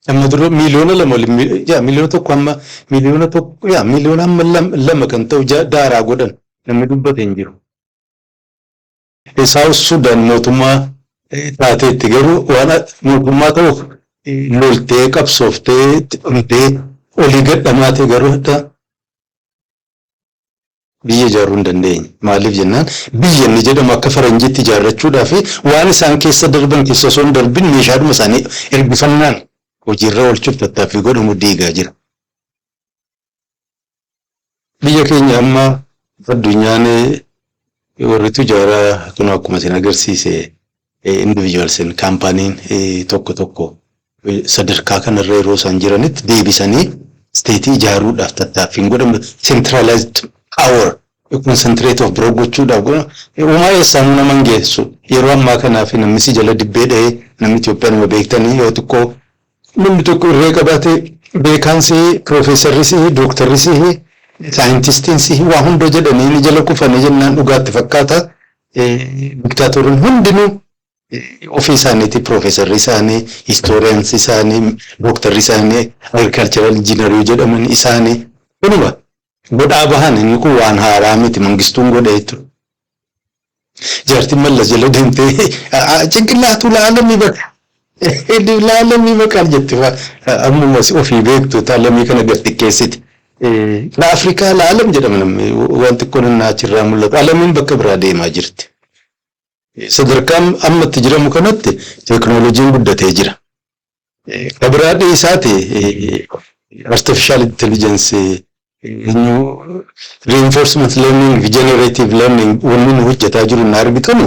Amma dura miiliyoona 2 waliin, yaa miiliyoona 1, amma miiliyoona 1, yaa miiliyoona amma 2 kan ta'u daaraa godhan, namni dubbate hin jiru. South Sudan mootummaa taateetti, garuu waan mootummaa ta'uuf loltee qabsooftee dhumtee olii gadhamaatee, garuu hadda biyya ijaaruu hin dandeenye. Maaliif jennaan, biyya inni jedhamu akka faranjiitti ijaarrachuudhaa fi waan isaan keessa darban keessa osoo hin darbin meeshaadhuma isaanii ergifannaan hojiirra oolchuuf tattaaffii godhamu diigaa jira. Biyya keenya amma addunyaan warri tujaaraa kun akkuma isin agarsiise, individuals, kaampaaniin tokko tokko sadarkaa kanarra yeroo isaan jiranitti deebisanii state ijaaruudhaaf tattaaffiin godhamu, centralized power concentrate of biroo gochuudhaaf godhamu, uumaa eessaanuu nama hin geessu. Yeroo ammaa kanaaf namni si jala dibbee dha'ee, namni Itoophiyaa nama beektanii, yoo xiqqoo namni tokko irree qabaate, beekaan si'i, piroofeesarri si'i, dooktarri si'i, saayintistiin si'i, waa hunda jedhanii ni jala kufanii jennaan dhugaatti fakkaata. Diktaatoriin hundinuu ofii isaaniiti piroofeesarri isaanii, historians isaanii, dooktarri isaanii, agricultural engineer jedhaman isaanii kunuma godhaa bahan. Inni kun waan haaraa miti, Mangistuun godhee ture. Jaartiin Mallas jala deemtee "ጭንቅላቱ ለዓለም ይበቃል፣ ለዓለም ይበቃል" jetti, ammuma ofii beektu alamii kana gad xiqqeessiti. ለአፍሪካ ለዓለም jedhama, namni waan xiqqoon inni achirraa mul'atu alamiin bakka biraa deemaa jirti. Sadarkaan amma itti jiramu kanatti teeknooloojiin guddatee jira. Ka biraa dhiisaati, artificial intelligence, reinforcement learning, generative learning, wanni nu hojjetaa jiru na argitanu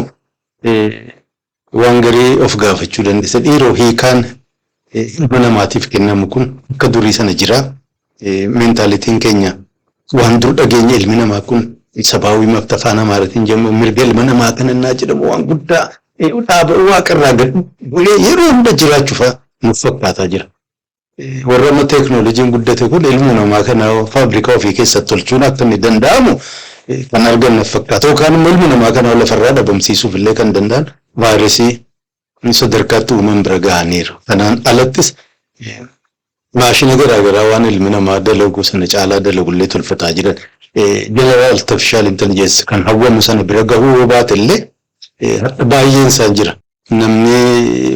waan garii of gaafachuu dandeessa. Dhiiroo, hiikaan ilma namaatiif kennamu kun akka durii sana jira. Mentalityn keenya waan dur dhageenya, ilmi namaa kun ሰብአዊ መብት afaan Amaaraatiin jedhamu, mirga ilma namaa kanannaa jedhamu, waan guddaa dhaaba waaqarraa gad bu'ee yeroo hunda jiraachuufa nuuf fakkaataa jira. Warra amma teeknooloojiin guddate kun ilma namaa kana faabrikaa ofii keessatti tolchuun akka inni danda'amu kan arganne fakkaata. Yookaan immoo ilma namaa kana lafarraa dhabamsiisuuf illee kan danda'an vaayirasii sadarkaatti uuman bira gahaniiru. Kanaan alattis maashina garaagaraa waan ilmi namaa dalagu sana caalaa dalagullee tolfataa jiran. General artificial intelligence kan hawwamu sana bira gahuu yoo baate illee baay'een isaa jira. Namni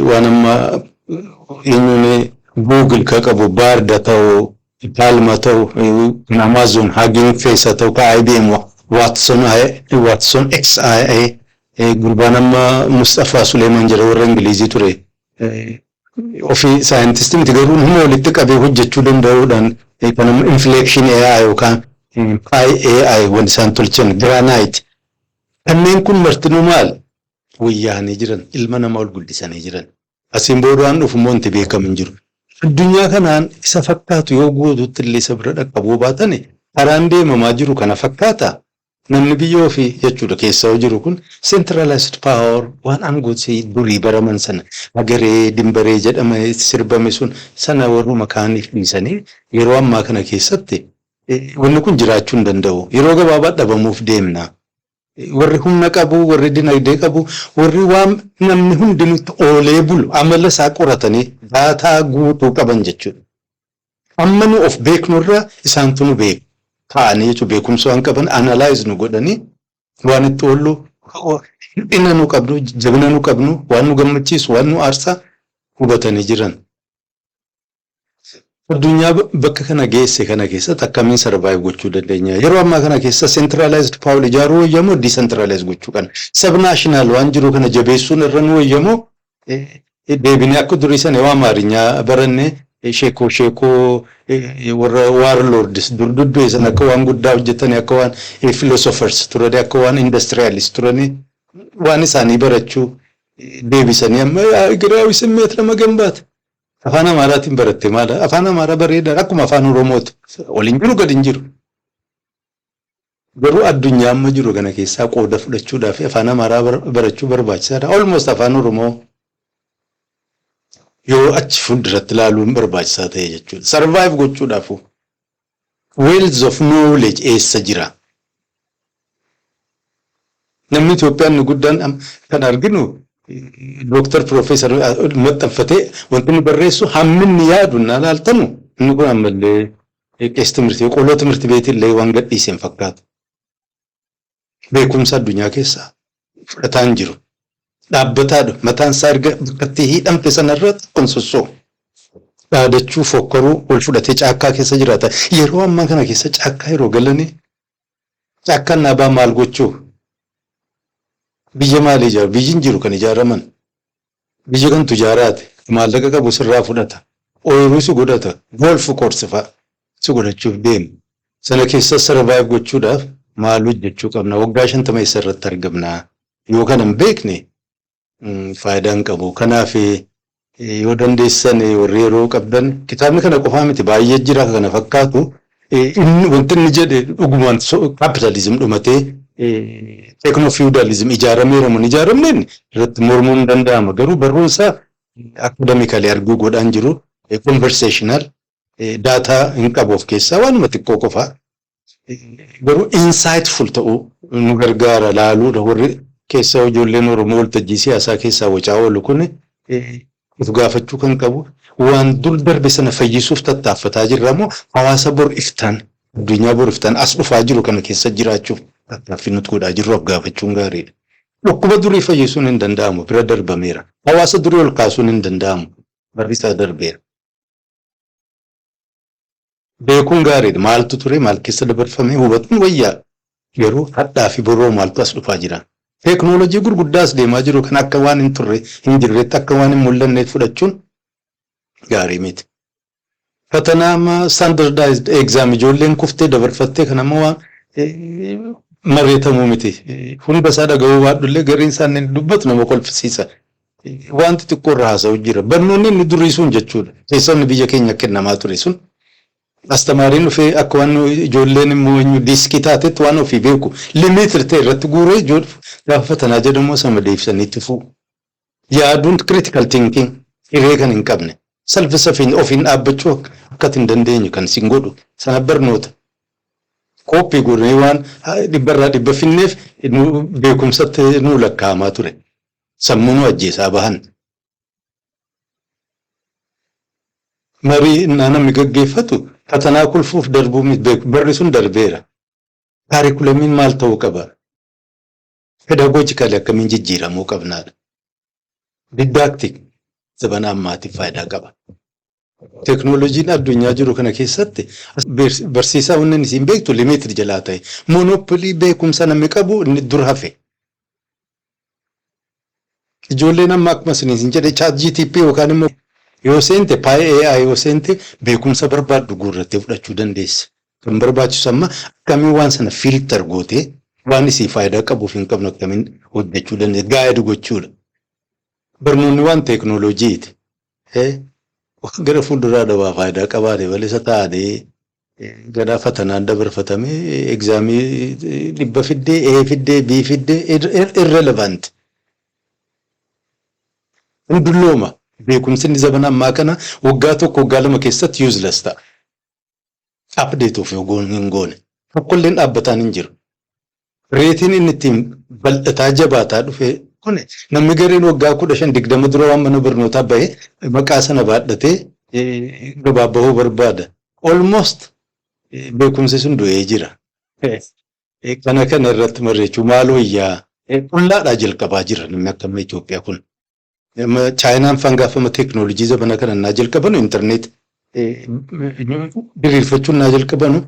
waan amma eenyuun Google ka qabu, Bard ta'u, PaLM ta'u, kan Amazon Hugging Face ta'u, ka IBM Watson, Watson XIA, gurbaan amma Mustafaa Suleeman jira, warra Ingilizii ture. Ofii saayintistii miti, garuu nama walitti qabee hojjechuu danda'uudhaan kan amma Inflection AI yookaan Pi AI wanti isaan tolchan, Granite. Kanneen kun martinuu maal? Wayyaanii jiran, ilma namaa ol guddisanii jiran. Asiin booda waan dhufu immoo wanti beekamu hin jiru. Addunyaa kanaan isa fakkaatu yoo guutuutti illee isa bira dhaqqabuu baatani, karaan deemamaa jiru kana fakkaata. Namni biyya ofii jechuudha keessa jiru kun centralized power, waan aangoo durii baraman sana, agaree dimbaree jedhame sirbame sun sana warruma kaaniif dhiisanii, yeroo ammaa kana keessatti wanni kun jiraachuu hin danda'u. Yeroo gabaabaa dhabamuuf deemna. Warri humna qabu, warri dinagdee qabu, warri waan namni hundinutti oolee bulu amala isaa qoratanii data guutuu qaban jechuudha. Amma nu of beeknurra isaantu nu beeku. Ta'anii jechuudha, beekumsa waan qaban analyze nu godhanii, waan itti oollu, hir'ina nu qabnu, jabina nu qabnu, waan nu gammachiisu, waan nu aarsaa hubatanii jiran. Addunyaa bakka kana geesse kana keessatti akkamiin survive gochuu dandeenya? Yeroo ammaa kana keessa centralized power ijaaruu wayyamoo decentralized gochuu kana? Subnational waan jiru kana jabeessuun irra nu wayyamoo deebinee akka durii sana yoo Amaarinyaa baranne, sheekoo sheekoo warra warlords dur dudduu sana akka waan guddaa hojjetanii, akka waan philosophers turanii, akka waan industrialist turanii, waan isaanii barachuu deebisanii amma ሀገራዊ ስሜት ለመገንባት afaan Amaaraatiin baratte maala? Afaan Amaaraa bareedaa, akkuma afaan Oromooti. Ol hin jiru, gad hin jiru. Garuu addunyaa amma jiru kana keessaa qooda fudhachuudhaaf afaan Amaaraa barachuu barbaachisaadha. Almost afaan Oromoo yoo achi fuulduratti ilaaluun barbaachisaa ta'e jechuudha. Survive gochuudhaaf wealth of knowledge eessa jira? Namni Itoophiyaan inni guddaan kan arginu dooktar, piroofeesar maxxanfatee wanti inni barreessu, hammi inni yaadu na laaltanu, inni kun ammallee qees ትምህርት qoloo ትምህርት ቤት illee waan gadhiise hin fakkaatu. Beekumsa addunyaa keessaa fudhataa hin jiru. Dhaabbataadha. Mataan isaa erga bakkatti hidhamte sanarra tokkon sossoo'u. Dhaadachuu, fokkoruu, ol fudhatee caakkaa keessa jiraata. Yeroo ammaa kana keessa caakkaa yeroo galanii, caakkaan dhaabaa maal gochuu? Biyya maalii ijaaru? Biyyi hin jiru kan ijaaraman. Biyya kantu ijaaraate. Maallaqa qabu sirraa fudhata. Ooyiruu si godhata. Golf course fa'a si godhachuuf deema. Sana keessa survive gochuudhaaf maal hojjechuu qabna? Waggaa 50 eessa irratti argamna? Yoo kana hin beekne faayidaa hin qabu. Kanaaf yoo dandeessan, warri yeroo qabdan, kitaabni kana qofaa miti, baay'ee jira kana fakkaatu. Inni wanti inni jedhe dhugumaan capitalism dhumatee techno feudalism ijaarameera moo hin ijaaramneen irratti mormuun hin danda'ama. Garuu barruun isaa academically arguu godhaan jiru, conversational, data hin qabu of keessaa, waanuma xiqqoo qofaa. Garuu insightful ta'uu nu gargaara laaluudha. Warri keessa ijoolleen Oromoo waltajjii siyaasaa keessaa wacaa oolu kun of gaafachuu kan qabu, waan dur darbe sana fayyisuuf tattaaffataa jirra moo hawaasa bor iftaan, addunyaa bor iftaan as dhufaa jiru kana keessa jiraachuuf tattaaffii nuti godhaa jirru of gaafachuun gaariidha. Dhukkuba durii fayyisuun hin danda'amu, bira darbameera. Hawaasa durii ol kaasuun hin danda'amu, barri isaa darbeera. Beekuun gaariidha. Maaltu ture, maal keessa dabarfame hubatuun wayyaa. Garuu hadhaa fi boroo maaltu as dhufaa jira? Teeknooloojii gurguddaas deemaa jiru kan akka waan hin turre, hin jirreetti, akka waan hin mul'anneetti fudhachuun gaarii miti. Fatanaa amma standardized exam ijoolleen kuftee dabarfattee kan amma waan mareetamuu miti. Hunda isaa dhaga'uu baadhullee gariin isaan dubbatu nama kolfisiisa. Wanti xiqqoo irra haasa'u jira. Barnoonni inni durii sun jechuudha. Keessonni biyya keenya kennamaa ture sun. Astamaariin dhufee akka waan ijoolleen immoo eenyu diiskii taatetti waan ofii beeku limited ta'e irratti guuree gaafa fatanaa jedhamu sama deebisanii itti fu'u. Yaaduun, critical thinking, hiree kan hin qabne, self sufficient, ofiin dhaabbachuu akka hin dandeenye kan sin godhu sana barnoota. Copy godhanii waan dhibbarraa dhibba finneef beekumsatti nuu lakkaa'amaa ture. Sammuu nu ajjeesaa bahan. Marii innaa namni gaggeeffatu fatanaa kulfuuf darbuu miti beeku, barri sun darbeera. Curriculum iin maal ta'uu qaba? Pedagogically akkamiin jijjiiramuu qabnaadha? Didactic zabana ammaatiif faayidaa qaba. Teeknooloojiin addunyaa jiru kana keessatti barsiisaa wanni isin beektu limited jalaa ta'e, monopoly beekumsa namni qabu inni dur hafe. Ijoolleen amma akkuma isin jedhe ChatGPT yookaan immoo yoo seente Pi AI yoo seente beekumsa barbaaddu guurrattee fudhachuu dandeessa. Kan barbaachisu amma akkamiin waan sana filter gootee waan isii faayidaa qabuuf hin qabnu akkamiin hojjechuu dandeessa, guide gochuudha. Barnoonni waan teeknooloojiiti. Gara fuulduraa dhabaa faayidaa qabaate bal'isa taatee gara fatanaan dabarfatamee exam ii 100 fiddee, A fiddee, B fiddee, irrelevant. Hin dullooma. Beekumsi inni zamana ammaa kana waggaa 1, waggaa 2 keessatti useless ta'a. Update of yoo hin goone. Tokkolleen dhaabbataan hin jiru. Rate iin inni ittiin bal'ataa jabaataa dhufe kun, namni gareen waggaa 15, 20 dura waan mana barnootaa bahe maqaa sana baadhatee gabaa bahuu barbaada. Almost beekumsi sun du'ee jira. Kana irratti mari'achuu maal wayyaa, qullaadhaa jalqabaa jira namni akka amma Itoophiyaa kun. Chaayinaan faan gaafama teeknooloojii zamana kana naa jalqaban internet diriirfachuun naa jalqabanu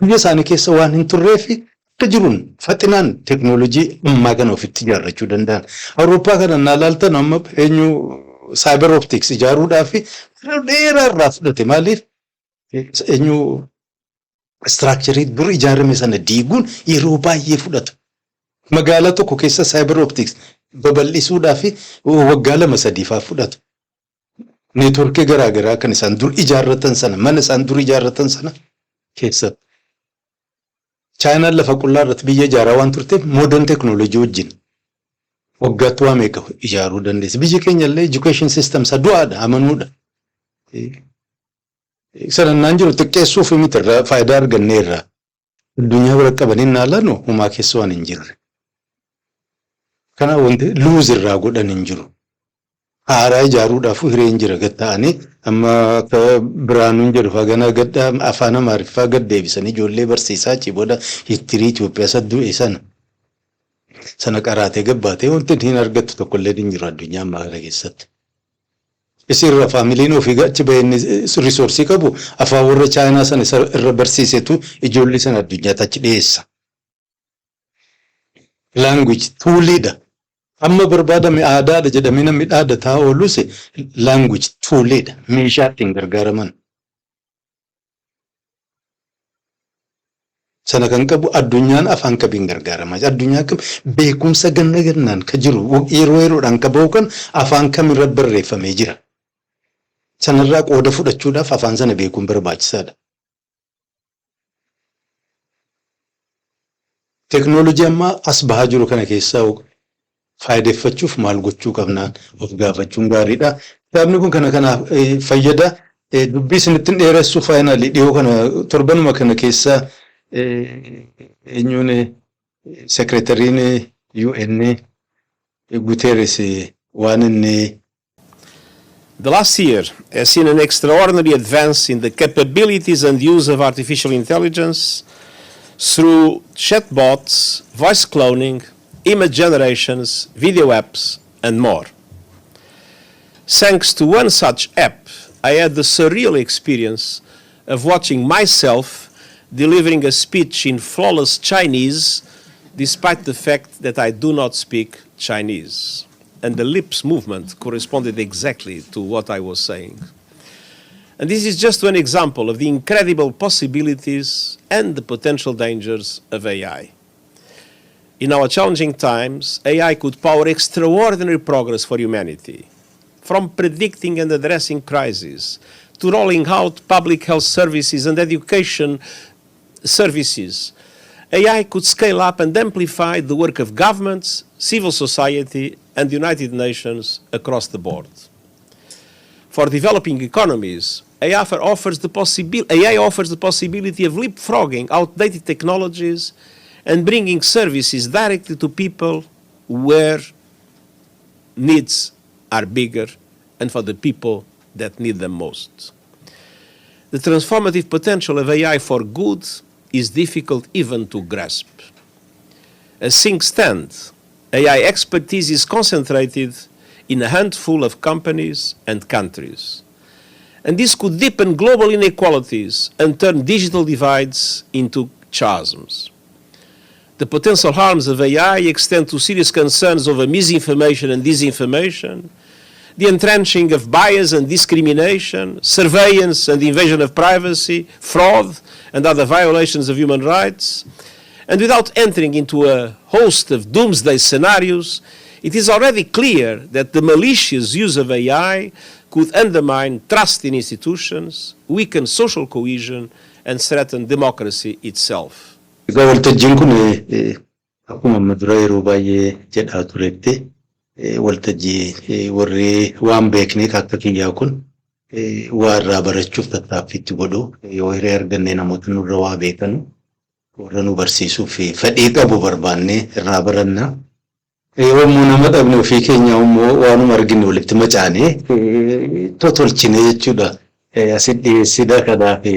biyya isaanii keessa waan hin turreef akka jiruun faxinaan teeknooloojii ammaa kana ofitti ijaarrachuu danda'an. Awurooppaa kana naa laaltan, amma eenyu cyber optics ijaaruudhaaf yeroo dheeraa irraa fudhate. Maaliif? Eenyu structure dur ijaarame sana diiguun yeroo baay'ee fudhata. Magaalaa tokko keessa cyber optics babal'isuudhaaf waggaa 2-3 faa fudhata. Network garaagaraa kan isaan dur ijaarratan sana, mana isaan dur ijaarratan sana keessatti. Chaayinaan lafa qullaa irratti biyya ijaaraa waan turteef modern technology wajjin waggaatti waa meeqa ijaaruu dandeessi. Biyyi keenya illee education system isa du'aadha, amanuudha. Sanannaan jiru xiqqeessuuf miti, irraa faayidaa arganneerra. Addunyaa bira qabanii naalanu humaa keessa waan hin jirre. Kana wanti lose irraa godhan hin jiru. Haaraa ijaaruudhaaf hireen jira. Gad ta'anii amma akka Biraanuun jedhu fagana gad afaan Amaariffaa gad deebisanii ijoollee barsiisaa, achii booda history Itoophiyaa isa du'e sana qaraatee gabbaatee wanti hin argattu tokkollee hin jiru addunyaa ammaa kana keessatti. Isirra familyn ofii achi bahee inni resource qabu afaan warra Chaayinaa sana irra barsiisetu ijoollee sana addunyaatti achi dhiyeessa. Language tooliidha. Amma barbaadame aadaadha jedhamee namni dhaadataa oolus language tooliidha. Meeshaa ittiin gargaaraman. Sana kan qabu addunyaan afaan qabiin gargaaramaa. Addunyaa kam beekumsa ganna gannaan ka jiru, yeroo yeroodhaan ka bahu kan afaan kamirra barreeffamee jira. Sanarraa qooda fudhachuudhaaf afaan sana beekuun barbaachisaadha. Teknoolojii ammaa as bahaa jiru kana keessaa faayideffachuuf maal gochuu qabnaan of gaafachuun gaariidha. Kitaabni kun kana kanaaf fayyada. Dubbii isinitti hin dheeressu. Finally, dhiyoo kana, torbanuma kana keessa, eenyuun secretaryn UN Guterres waan inni The last year has seen an extraordinary advance in the capabilities and use of artificial intelligence through chatbots, voice cloning, image generations, video apps, and more. Thanks to one such app, I had the surreal experience of watching myself delivering a speech in flawless Chinese, despite the fact that I do not speak Chinese. And the lips movement corresponded exactly to what I was saying. And this is just one example of the incredible possibilities and the potential dangers of AI. In our challenging times, AI could power extraordinary progress for humanity, from predicting and addressing crises to rolling out public health services and education services. AI could scale up and amplify the work of governments, civil society, and the United Nations across the board. For developing economies, AI offers the possibility of leapfrogging outdated technologies and bringing services directly to people where needs are bigger and for the people that need them most. The transformative potential of AI for good is difficult even to grasp. As things stand, AI expertise is concentrated in a handful of companies and countries. And this could deepen global inequalities and turn digital divides into chasms. The potential harms of AI extend to serious concerns over misinformation and disinformation, the entrenching of bias and discrimination, surveillance and invasion of privacy, fraud and other violations of human rights. And without entering into a host of doomsday scenarios, it is already clear that the malicious use of AI could undermine trust in institutions, weaken social cohesion, and threaten democracy itself. Egaa waltajjiin kun akkuma amma dura yeroo baay'ee jedhaa turetti waltajjii warri waan beeknee akka kiyyaa kun waa irraa barachuuf tattaaffiitti godhu. Yoo hiree arganne namoota nurra waa beekanu, warra nu barsiisuuf fedhii qabu barbaannee irraa baranna. Yoo immoo nama dhabne, ofii keenya immoo waanuma argine walitti macaanee totolchine jechuudha. Asit dhiyeessida. Kanaaf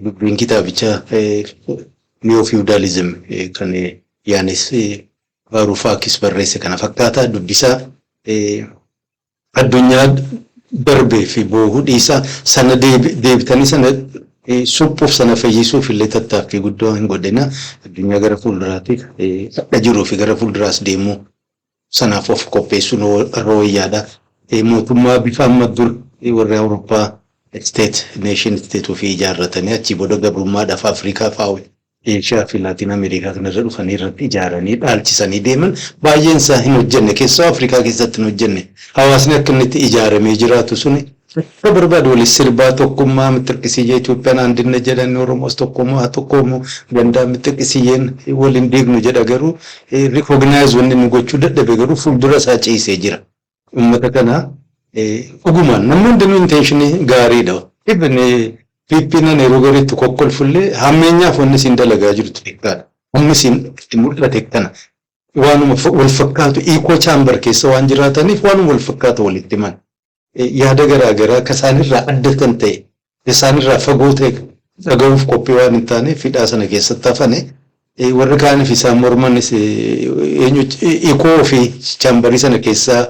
dubbiin kitaabicha Neo Feudalism kan Yaanis Varufaakis barreesse kana fakkaata. Dubbisaa. Addunyaa Darbee fi boohuu dhiisaa, sana deebitanii sana suphuuf, sana fayyisuuf illee tattaaffii guddaa hin godhina. Addunyaa gara fuulduraatiif hadha jiruu fi gara fuulduraas deemuu sanaaf of qopheessuun irra wayyaadha. Mootummaa bifa amma dur warri Awurooppaa state, nation state ofii ijaarratanii, achii booda gabrummaadhaaf Afrikaa fa'aa, Eeshiyaa fi Laatiin Ameerikaa kanarra dhufanii irratti ijaaranii dhaalchisanii deeman baay'een isaa hin hojjenne. Keessaa Afrikaa keessatti hin hojjenne. Hawaasni akka inni itti ijaaramee jiraatu suni akka barbaadu waliin sirbaa, tokkummaa mittirqisiyyee Itoophiyaan andinna jedhan, Oromoos tokkummaa tokkoomu gandaa mittirqisiyyeen waliin diignu jedha, garuu recognize wanni inni gochuu dadhabe garuu fuuldura isaa ciisee jira. Uummata kana dhugumaan namni hundinuu intentionii gaariidha. Even PP'n yeroo gariitti kokkolfullee hammeenyaaf wanni isin dalagaa jirtu xiqqaadha. Humni isin itti mul'ate kana. Waanuma wal fakkaatu, echo chamber keessa waan jiraataniif, waanuma wal fakkaatu walitti himan. Yaada garaa garaa akka isaanirraa adda kan ta'e, isaanirraa fagoo ta'e dhaga'uuf qophii waan hin taaneef hidhaa sana keessatti hafane. Warri kaaniif isaan mormanis eenyu echo fi chamberii sana keessaa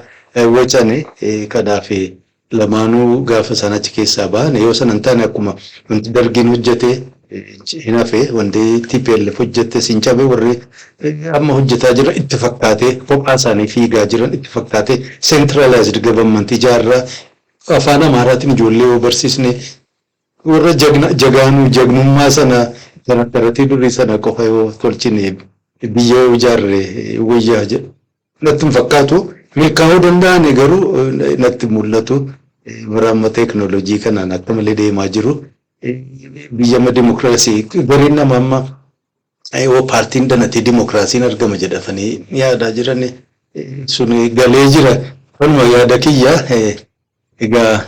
wacane. Kanaaf lamaanuu gaafa isaan achi keessaa bahan, yoo sana hin taane, akkuma wanti Dargiin hojjete hin hafe, wanti TPLF hojjete sin cabe, warri amma hojjetaa jiran itti fakkaatee kophaa isaanii fiigaa jiran itti fakkaatee centralized government ijaarraa, afaan Amaaraatiin ijoollee yoo barsiisne, warra jagaanuu jagnummaa sana karakterii durii sana qofa yoo tolchine, biyya yoo ijaarre wayyaa jedhu. Natti hin fakkaatu. Milkaa'uu danda'an garuu natti mul'atu. Bara amma teeknooloojii kanaan akka malee deemaa jiru. Biyya amma dimokiraasii gariin nama amma yoo paartiin danatee dimokiraasiin argama jedhafanii yaadaa jiran sun galee jira. Kanuma yaada kiyya. Egaa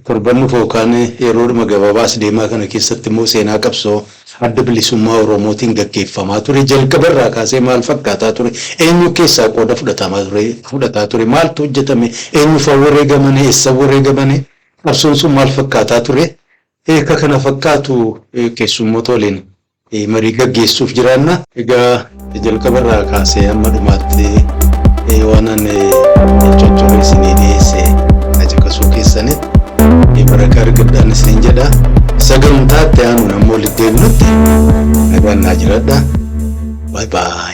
torban dhufu yookaan yeroodhuma gabaabaas deemaa kana keessatti immoo seenaa qabsoo Adda Bilisummaa Oromootiin gaggeeffamaa ture jalqabarraa kaasee maal fakkaataa ture, eenyu keessaa qooda fudhatamaa ture, fudhataa ture, maaltu hojjetame, eenyu fa'aa wareegamane, eessa wareegamane, qabsoon sun maal fakkaataa ture, akka kana fakkaatu keessummoota waliin marii gaggeessuuf jiraanna. Egaa jalqabarraa kaasee hamma dhumaatti waan ani coccora isinii dhiyeesse caqasuu keessaniif barakaa argadhaan isiniin jedha. Sagantaa itti aanuun ammoo walitti deebinutti nagaan naa jiraadha. Bye bye.